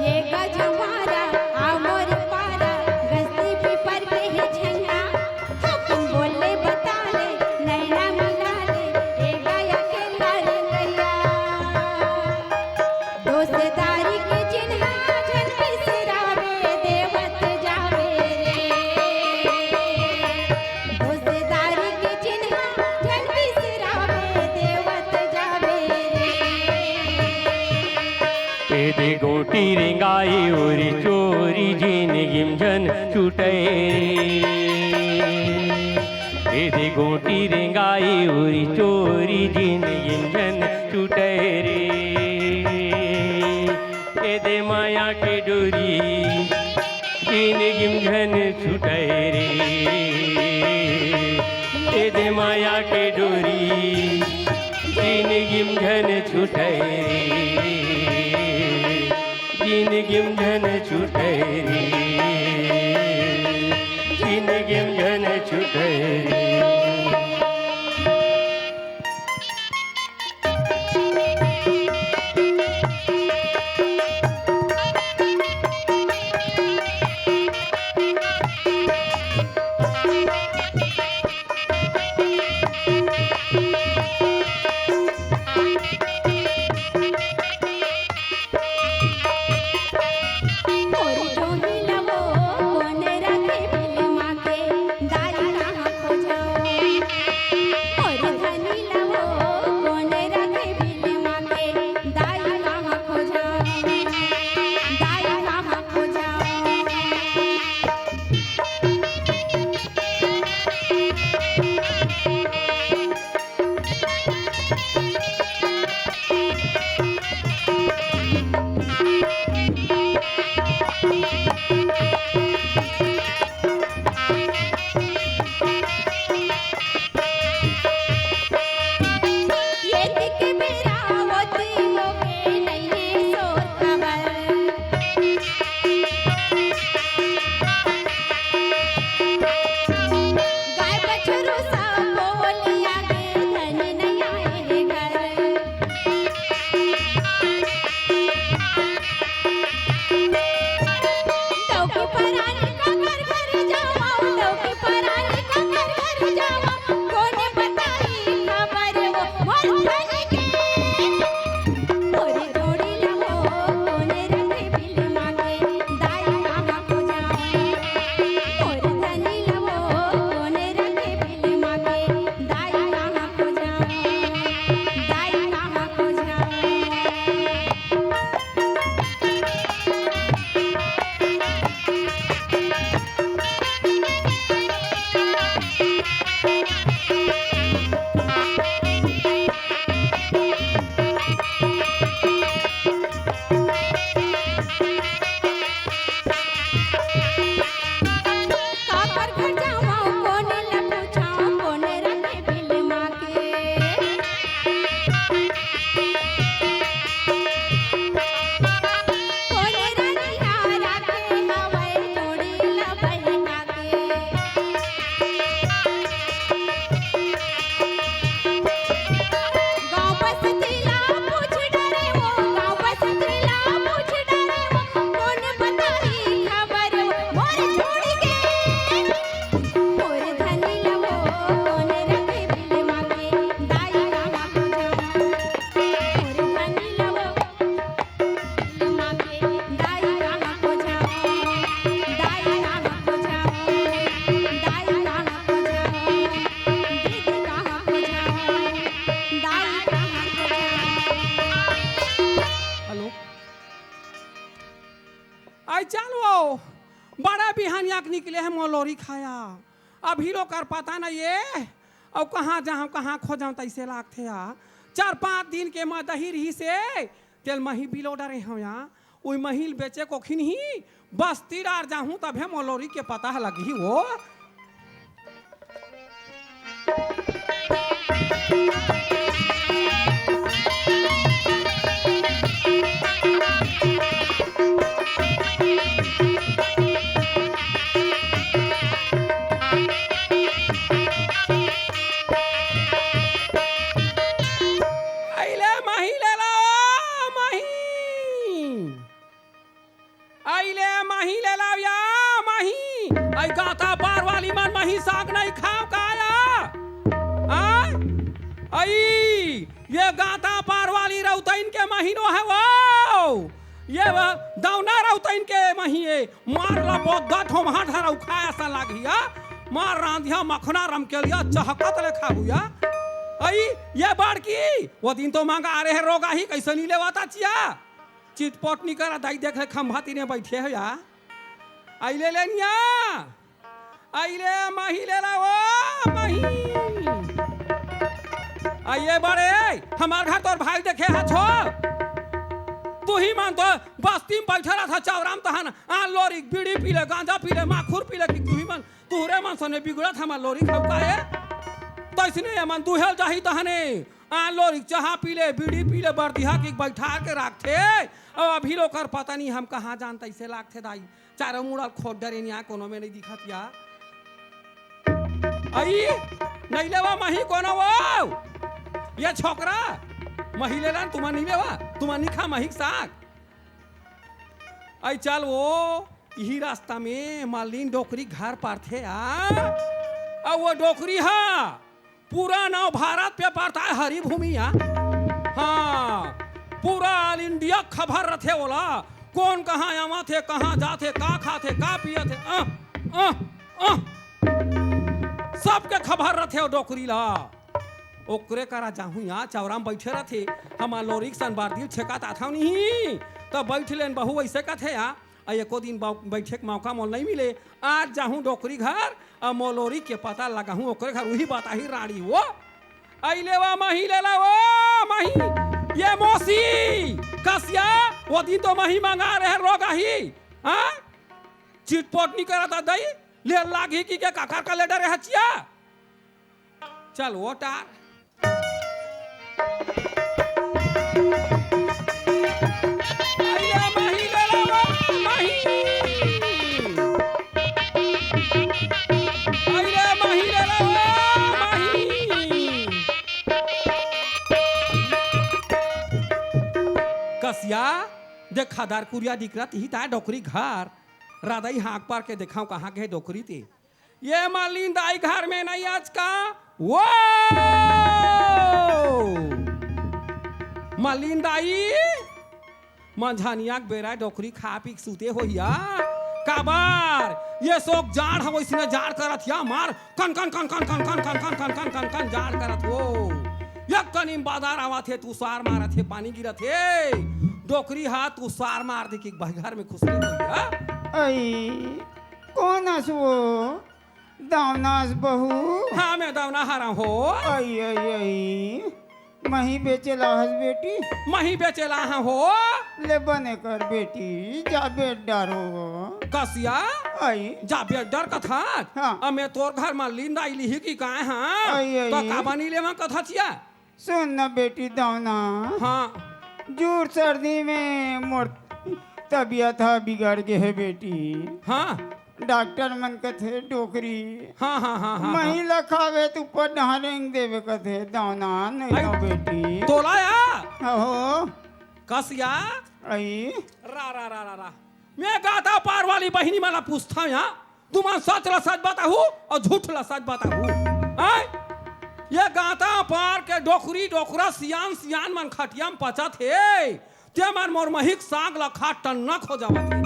ए गजवारा, आ मोर पारा, गस्ती पीपर के हे छइहां, अपन बोले बता ले, नैना मिला ले, ए गया के लजवैया। दोस्तारी के चिन्हा झन बिसरावे देवत जावे रे। दोस्तारी के चिन्हा झन बिसरावे देवत जावे रे। एदे गोटी रेंगाए ओरी चोरी, जिनगिम झन छुटै रे। एदे गोटी रेंगाए ओरी चोरी, जिनगिम झन छुटै रे। एदे मया के डोरी, जिनगिम झन छुटै रे। एदे मया के डोरी, जिनगिम झन छुटै रे। जिनगिम झन छुटै रे। जिनगिम झन छुटै रे। ओ, बड़ा बिहानिया के निकले हे मोर लोरी खाया। अभी लोग कर पता नहीं ये, अउ कहाँ जाहूँ, कहाँ खोजहूँ, तइसे लागथे आ। चार पाँच दिन के मैं दही रहिसे, तेल मही बिलो डरे हव या। उही मही ल बेचे कोखिन ही, बस्ती डार जाहूँ, तभे मोर लोरी के पता ह लगही वो। अइले मही ले ला, ओ मही। अइले मही ले लाव या मही। अई गाता पार वाली मन मही साग नहीं खाव का या? आ? अई, ये गाता पार वाली रउतइन के महीनो हे वो। ये व-, दौना रउतइन के मही ए। मार ला बोद्दा ठोमहा ढरऊ खाय असन लागही या। मार रांधिया मखना रमकेलिया चहकत ले खाहू या। अई, ये बड़की, वो दिन तो मंगा रहे रोगाही, कइसे नी लेवाता चिया? चिटपट नी करा, दाई देख ले खंभा तीने बइठे हो या। अइले ले निया। अइले मही ले ला, ओ मही। अइले बड़े, हमार घर तोर भाई देखे हा छो। तुही मन तो बस्ती म बइठे रहत हा, चौरा म तहन आन लोरी बीड़ी पी ले, गांजा पी ले, माखुर पी ले, कि तुही मन, तुहरे मन सने बिगड़त हमार लोरी खउका ए। तइसने ये मन दुहेल जाही तहने। आ, लोरी चाहा पी ले, बीड़ी पी ले, बरदिहा के बइठा के राखथे। अउ अभी लोग कर पता नहीं हम कहाँ जान तइसे लागथे दाई। चारों मुड़ा खोद डरे निया, कोनो में नहीं दिखत या। अई, नहीं लेवा मही कोनो वो। ये छोकरा, मही लेला न, तुमा नहीं लेवा, तुमा नहीं खा मही के साग। अई चल वो, इही रास्ता में मलिन डोकरी घर परथे आ। अउ वो डोकरी हा पूरा नव भारत पे परता हे, हरी भूमि आ। हाँ, पूरा all India खबर रथे ओला, कोन कहाँ आवत हे, कहाँ जात हे, का खात हे, का पियत हे, अ, अ, अ। सबके खबर रथे ओ डोकरी ला। ओकरे करा जाहूँ या, चौरा म बइठे रथे, हमर लोरी के सन बरदी ल छेकत आथव नहीं, त बइठ लेन बहू, अइसे कथे या। अ एको दिन बौ-, बइठे के मौका मोल नहीं मिले। आज जाहूँ डोकरी घर, अ मोर लोरी के पता लगाहूँ ओकरे घर, उही बताही रानी वो। अइले वा मही ले ला वो मही, ये मौसी, कसिया, वो दिन तो मही मंगा रहे रोगाही, हाँ? चिटपट नहीं करत आ दई, ले लागी कि के काकर का ले डरे हचिया? चल वो टार। अइले मही ले ला वो मही। अइले मही ले ला वो मही। कसिया, देखा दार कुरिया दिकरत ही ताय डोकरी घर। रादई हाँक पार के देखाव कहाँ गे डोकरी ते। ये मलिन दाई घर में नहीं आज का? वो मलिन दाई, मंझनिया के बेरा डोकरी खा पी के सूते होही या। काबर ये सोक जाड़ ह, वइसने जाड़ करत या मार, कन कन कन कन जाड़ करत हो। एक कनी बादर आवत हे, तुसार मारत हे, पानी गिरत हे। डोकरी हा तुसार मार दे कि भाई घर में खुसरे होही या। अई, कोन अस वो? दावनास बहू? हाँ, मैं दावना हरा हो। अई, अई, अई। मही बेचे ला हस बेटी? मही बेचे ला हाँ हो। ले बने कर बेटी, जा बेट डारो। कसिया? अई। जा बेट डर कथा? हाँ। अब मैं तोर घर मा लिंद आई लिही कि काय हाँ? अई, अई। तो का बनी ले मा कथा चिया? सुन न बेटी दावना, हाँ। जूड़ सर्दी में मोर तबियत ह बिगड़ गे हे बेटी। हाँ। डॉक्टर मन कथे डोकरी। हाँ, हाँ, हाँ, हाँ, हाँ। मही ल खावे त ऊपर डहार रेंग देवे कथे दावना, नहीं अई, तो बेटी। तोला या? अहो। कस या? अई। रा, रा, रा, रा, रा। मैं गाता पार वाली बहिनी मन ला पूछथंव या। तुमन सच ला सच बताहू अउ झूठ ला सच बताहू। आय? ये गाता पार के डोकरी डोकरा सियान सियान मन खटिया म पचत हे, ते मन मोर मही के साग ला खा टन्नक हो जावत हे।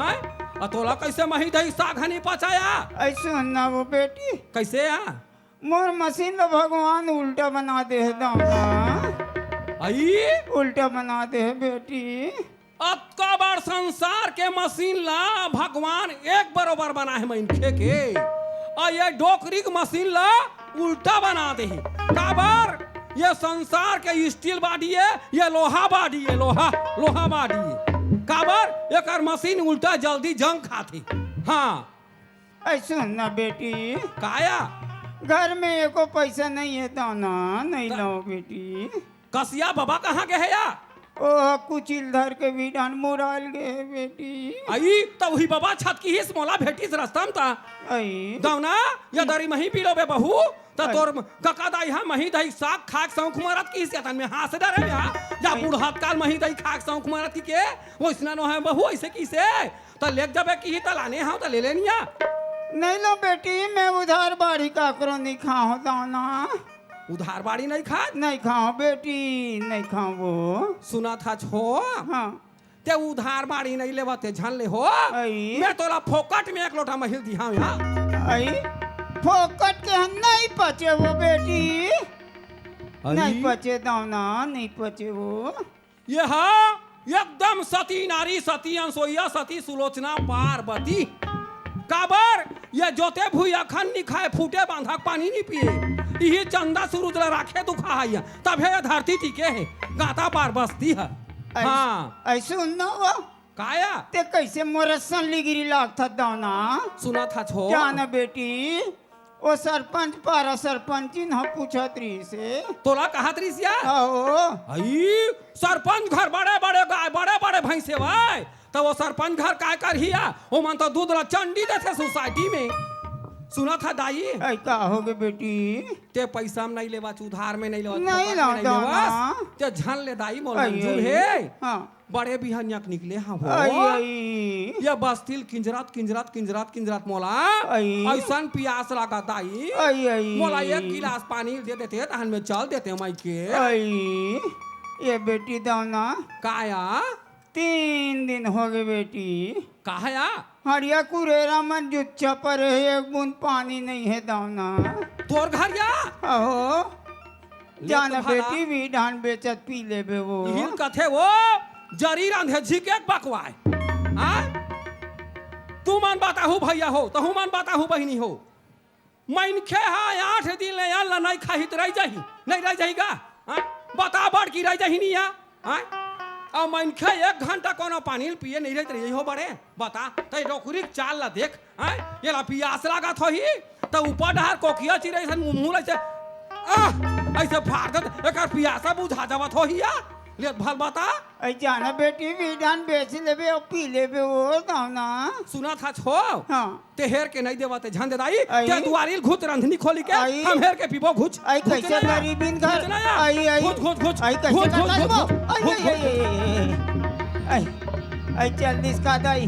आय? अ तोला कइसे मही दही साग ह नी पचाया? अइसे ना वो बेटी। कइसे आ? मोर मशीन ला भगवान उल्टा बना दे हे दावना। अई? उल्टा बना दे हे बेटी। अतका बड़ संसार के मशीन ला भगवान एक बरोबर बनाए हे मनखे के, अउ ये डोकरी के मशीन ला उल्टा बना दे हे। काबर? ये संसार के steel body हे, ये लोहा body हे, लोहा, लोहा body हे। काबर? एकर मशीन उल्टा जल्दी जंग खाथे। हाँ। ऐ सुन ना बेटी। काया? घर में एको पैसा नहीं हे, दाना नहीं लाओ बेटी। कसिया बबा कहाँ गे हे या? ओ कुचिल धर के बीडान मुराल गे हे बेटी। अई, त उही बबा छत की हिस मोला भेटिस रस्ता म त। अई। दाना, या दरी मही पीलो बे बहू, त अई। तोर कका दाई हा मही दही साग खाक सौंख मरत की हिस, या तन में हाँस डरे या। या अई। बूढ़त काल मही दही खाक सौंख मरत की के, वइसना नो हे बहू, अइसे किसे? त लेग जाबे की ही त लाने हव त ले लेनिया। नहीं लो बेटी, मैं उधार बाड़ी काकरो नहीं खाओ दाना। उधार बाड़ी नहीं खात? नहीं खाओ बेटी, नहीं खाओ वो। सुनत हच हो? हाँ। ते उधार बाड़ी नहीं लेवत ते झन ले हो। अई। मैं तोला फोकट में एक लोटा महिल दिहाव यहाँ। अई, फोकट के हम नहीं पचे वो बेटी। अई। नहीं पचे दाना, नहीं पचे वो। ये हा एकदम सती नारी, सती अनसोइया, सती सुलोचना पार्वती। काबर? ये जोते भुई अखन नी खाए, फूटे बांधक पानी नी पिए। इही चंदा सुरुज ला राखे दुखा हइया, तभे ये धरती टिके हे, गाता पार बसती हे। ऐस-, हाँ। ऐसे सुन ना वो। काया? ते कैसे मोर सन लिगिरी लागथा दाना? सुनत हच हो। जाना बेटी, ओ सरपंच पारा सरपंचिन ह पूछत रहिस हे। तोला कहत रहिस या? अहो। अई, सरपंच घर बड़े-बड़े गाय, बड़े-बड़े भैंस हेवय। त ओ सरपंच घर काय करही या? ओमन तो दूध ला चंडी देथे सोसाइटी में। सुनत ह दाई? अई, का होगे बेटी? ते पैसा में नहीं लेवस, उधार में नहीं लेवस, नहीं फोकट में नहीं लेवस। ते झन ले दाई, मोर मंजूर हे। हाँ। बड़े बिहनिया के निकले हव। अई, अई। ये बस्ती ल किंजरत, किंजरत, किंजरत, किंजरत मोला अई। अइसन पियास लागत दाई। अई, अई। मोला एक गिलास पानी दे देते, तहन में चल देते माई के। अई, ये बेटी दाना। काया? तीन दिन होगे बेटी। काया? हड़िया कुरेरा मन जुच्छा परे हे, एक बूंद पानी नहीं हे दाना। तोर घर या? अहो। ले जाना तुम्हारा बेटी, भी धान बेचत पी लेबे वो। इहिल कथे वो, जरी रांधे झिकेक बकवाय। हाँ? तुमन बताहू भैया हो, तहू मन बताहू बहिनी हो। मनखे हा आठ दिन ले अन्न ला नहीं खाही त रहि जाही, नहीं रहि जाही गा? हाँ? बता बड़ की रहि जाही नहीं या? हाँ? अउ मनखे एक घंटा कोनो पानी ल पिए नहीं रहित रही हो बड़े? बता, तई डोकरी के चाल ला देख। हैं? येला पियास लागत होही, त ऊपर डहार कोकिया चिरई असन मुंह ले अइसे, आह, अइसे फाड़ देत, एकर पियासा बुझा जावत होही या। ले भल बता। अई जाना बेटी, भी धान बेच लेबे अउ पी लेबे वो दाना। सुनत हच हो? हाँ। ते हेर के नहीं देवत हे, झन दे दाई, अई। ते दुवारी ल घुच रंधनी खोली के, अई। हम हेर के पीबो घुच। अई, घुच कैसे ना या। गरीबिन घर? घुच ना या। अई, अई। घुच, घुच, घुच। अई, कैसे घुच, ना घुच, करबो? घुच, अई, घुच, अई, घुच। अई, अई, अई, अई। अई, अई, चल दिस का दाई।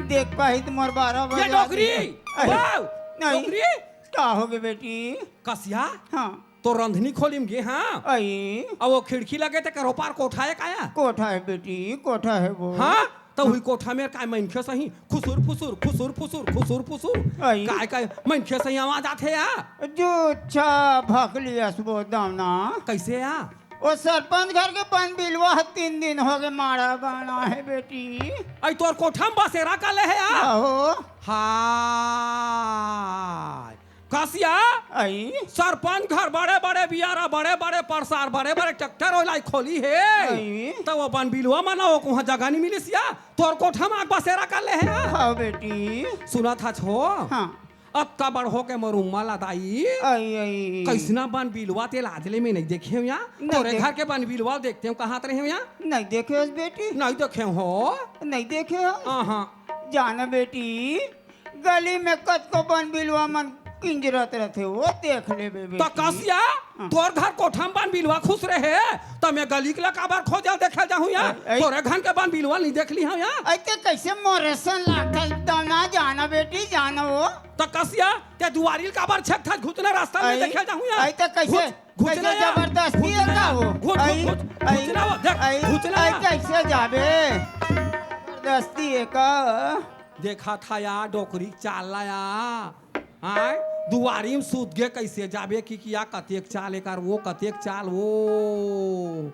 देख पाही त मोर बारह ये बजे डोकरी। अरे, वाव, नहीं। डोकरी। का होगे बेटी? कसिया? हाँ। तो रंधनी खोली म गे, हाँ। अई। अब वो खिड़की लगे ते करो पार कोठा हे काया? कोठा हे बेटी, कोठा हे वो। हाँ? त उही कोठा में काय मनखे सही खुसुर फुसुर, खुसुर फुसुर, खुसुर फुसुर। अई। काय, काय मनखे सही आवाज आथे या? जुच्छा भकली असबो दाना। कैसे या? ओ सरपंच घर के बन बिलवा ह तीन दिन होगे माड़ा बना हे बेटी। अई तोर कोठा म बसेरा का ले हे या? आहो। हाय। कसिया, अई। सरपंच घर बड़े-बड़े बियारा, बड़े-बड़े परसार, बड़े-बड़े ट्रैक्टर ओला खोली हे। अई। त वो बन बिलवा मन ओ कुहाँ जगह नहीं मिलिस या, तोर कोठा म आग बसेरा कर ले हे। हाँ बेटी। सुनत हच हो? हाँ। अतका बड़ होके मोर उम्मा ला दाई। अई, अई। कइसना बन बिलवा ते लाज ले में नहीं देखे हँव या। नहीं तोरे देख- घर के बन बिलवा देखते हँव, कहाँ त रहे हँव या? नहीं देखे हस बेटी। नहीं देखे हो? नहीं देखे हस। हाँ, हाँ। जाना बेटी, गली में कतको बन बिलवा मन किंजरत रथे, वो देख लेबे त बेटी। कसिया, हाँ। तोर घर कोठा म बन बिलवा खुसरे हे, त मैं गली के ला काबर खोजे ल देखे ल जाहूँ या? अई, अई। तोरे घर के बन बिलवा नहीं देख ली हँव या? अई, ते कैसे मोरे सन लागथस दाना, जाना बेटी, जाना वो। त कसिया, ते दुवारी ल काबर छेकथस, घुच ना रस्ता में अई, देखे ल जाहूँ या? अई, त कैसे, घुच, घुच कैसे ना या। जबरदस्ती घुच हे ना का या। वो? घुच, अई, घुच, घुच, अई, घुच ना वो, देख, अई, घुच ना अई, या। कैसे जाबे? जबरदस्ती हे का? देखत हया डोकरी के चाल ला या। आय, दुवारी म सूत गे, कइसे जाबे कि किया, कतेक चाल एकर वो, कतेक चाल वो।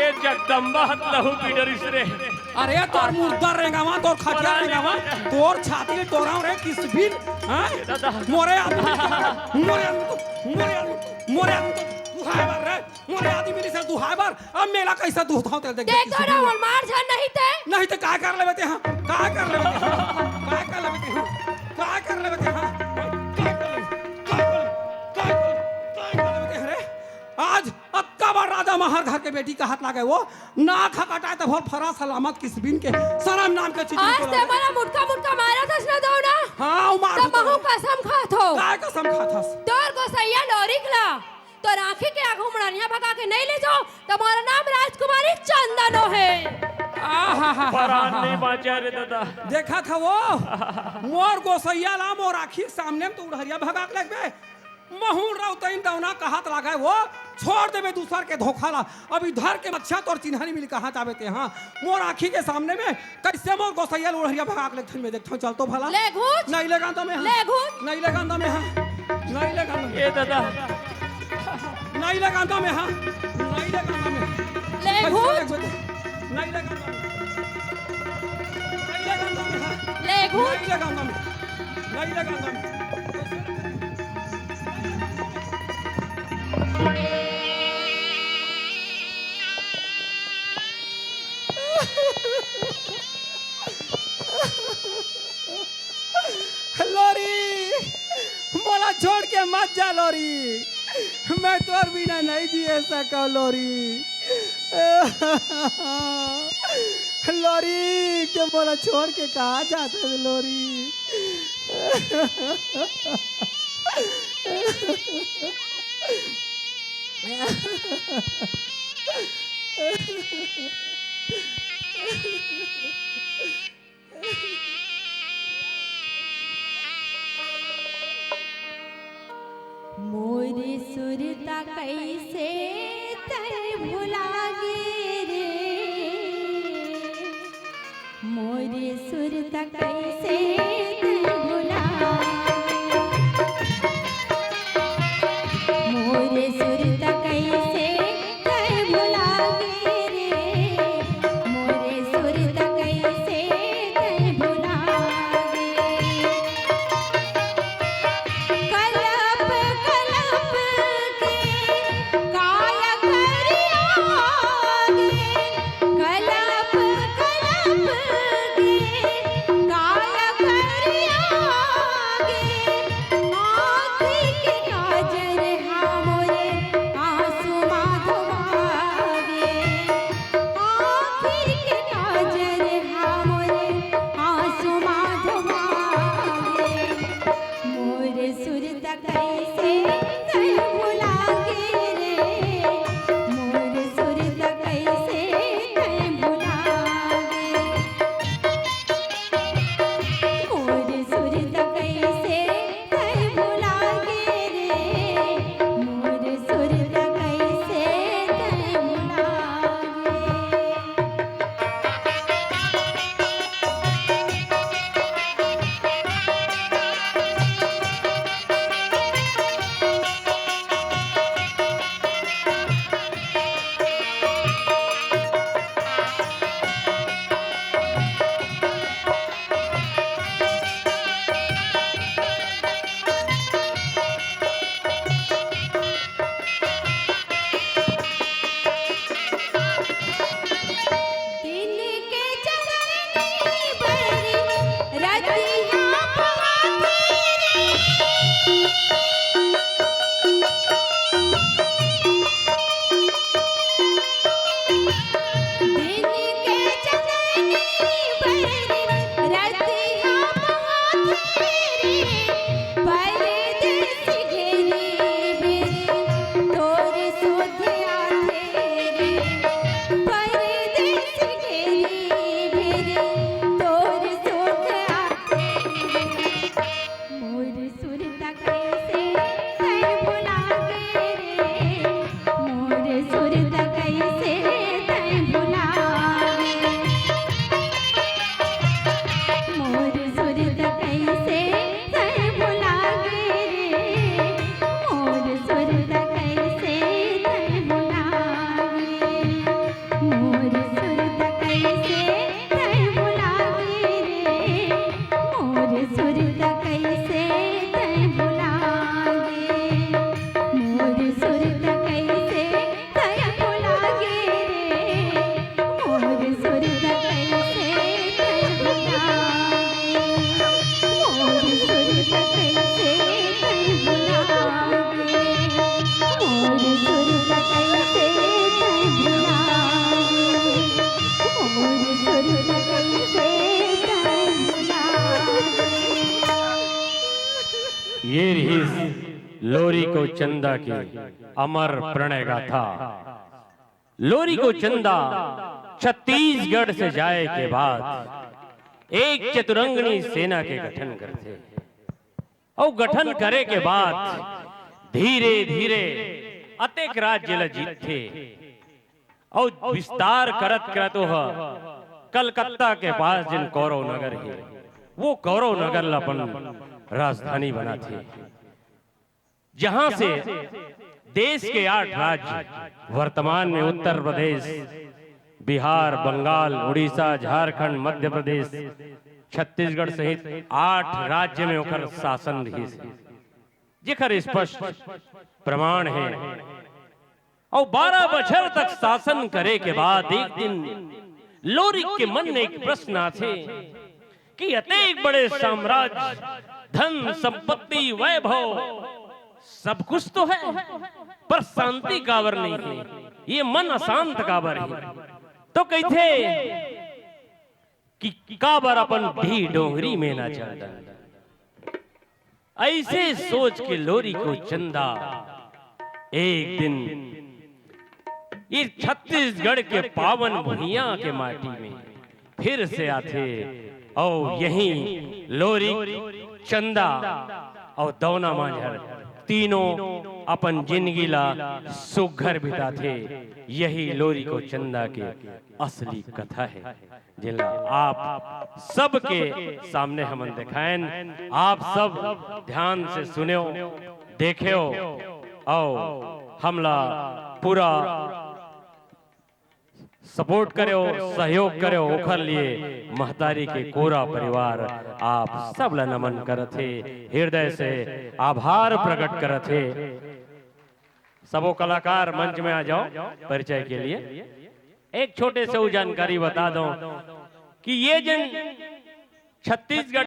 ए जगदम्बा हत लहू पी डरिस रे। अरे तोर मुर्दा रेंगावा, तोर खटिया रेंगावा, तोर छाती ले टोराव रे किसबिन, हाँ? ए दादा। मोरे आदमी, मोरे आदमी तो, मोरे आदमी तो, मोरे आदमी तो दुहाय बर रे, मोरे आदमी से दुहाय बर, अब मेला कैसे दुहथाव तेल देख। देखो ना, मोर मार झन नहीं ते। नहीं ते काय कर लेबे ते, हाँ? काय कर लेबे ते, हाँ? काय कर लेबे ते, हाँ? काय कर लेबे ते, हाँ? काय कर लेबे? काय कर लेबे? काय कर लेबे? काय कर लेबे ते, हाँ रे? आज अतका बड़ राजा महर घर के बेटी के हाथ लागे वो, नाक ह कटाए त भोर फरा सलामत किसबिन के सरम नाम के चीज आज निकल ते आवे। मोला मुटका मुटका मारत हस ना दो ना। थो। काय कसम खाथस? तोर गोसैया लोरिक ला तोर आँखी के आगू मुड़हरिया भगा के नइ ले जाओं, त मोर नाम राजकुमारी चंदन हे। आहा, परान नइ बाँचे रे ददा। देखत हव वो, मोर गोसैया ला मोर आँखी के सामने म तो उड़हरिया भगा के लेगबे। महूँ रौतइन दौना कहत लागय वो, छोड़ देबे दूसर के धोखा ला। अभी धर के मच्छा तोर चिन्हा नइ मिली, कहाँ जाबे ते, हाँ? मोर आँखी के सामने में कइसे मोर गोसैया ल उड़हरिया भगा के लेगथन, मैं देखथंव, चल तो भला। ले घूच। नइ लेगंव त मैं, हाँ। ले घूच। नइ लेगंव त मैं, हाँ। नइ लेगंव त मैं। ए ददा। नइ लेगंव त मैं, हाँ। नइ लेगंव त मैं। ले कइसे घूच। लेगबे ते? नइ लेगंव त मैं। नइ लेगंव त मैं, हाँ। ले घूच। नइ लेगंव त मैं। नइ लेगंव त मैं। लोरी, मोला छोड़ के मत जा लोरी, मैं तोर बिना नइ जिए सकंव लोरी। लोरी, ते मोला छोड़ के कहाँ जाथस लोरी? मोर सुरता कइसे तैं भुला गे रे, मोर सुरता कइसे तैं भुला गे, मोर सुरता कइसे तैं भुला गे रे, मोर सुरता कइसे तैं भुला गे। कलप कलप के काया करिया गे, कलप कलप के काया ये रिहिस लोरिको चंदा के अमर प्रणय गाथा। लोरिको चंदा छत्तीसगढ़ से जाए के बाद एक चतुरंगनी सेना के गठन करथे। अउ गठन करे के बाद धीरे-धीरे अतेक राज्य ल जीतथे। अउ विस्तार करत करत ओह कलकत्ता के पास जेन कौरव नगर हे, वो कौरव नगर ल अपन राजधानी बनाथे, जहां से देश के आठ राज्य, वर्तमान में उत्तर प्रदेश, बिहार, बंगाल, उड़ीसा, झारखंड, मध्य प्रदेश, छत्तीसगढ़ सहित आठ राज्य में ओकर शासन रिहिस हे, जेकर स्पष्ट प्रमाण हे। अउ बारह बछर तक शासन करे के बाद एक दिन लोरिक के मन में एक प्रश्न आथे कि अतेक बड़े साम्राज्य, धन, संपत्ति, वैभव, सब कुछ तो है, पर शांति काबर नहीं है, ये मन अशांत काबर है। तो कहिथे कि काबर अपन ढी डोंगरी में ना चल। ऐसे सोच के लोरिको चंदा एक दिन ये छत्तीसगढ़ के पावन भुइयां के माटी में फिर से आथे। अउ यही लोरिक, चंदा अउ दौना मांझर तीनों अपन जिंदगी ला सुघर बिताथे। यही लोरिको चंदा के असली कथा है, जेला आप सबके सामने हमन देखायन। आप सब ध्यान से सुन्यो, देख्यो, अउ हमला पूरा support करो, सहयोग करो, ओखर लिए महतारी के पूरा परिवार आप सब ला नमन करत हे, हृदय से आभार प्रकट करत हे। सबो कलाकार मंच में आ जाओ परिचय के लिए। एक छोटे से वो जानकारी बता दो कि ये जिन छत्तीसगढ़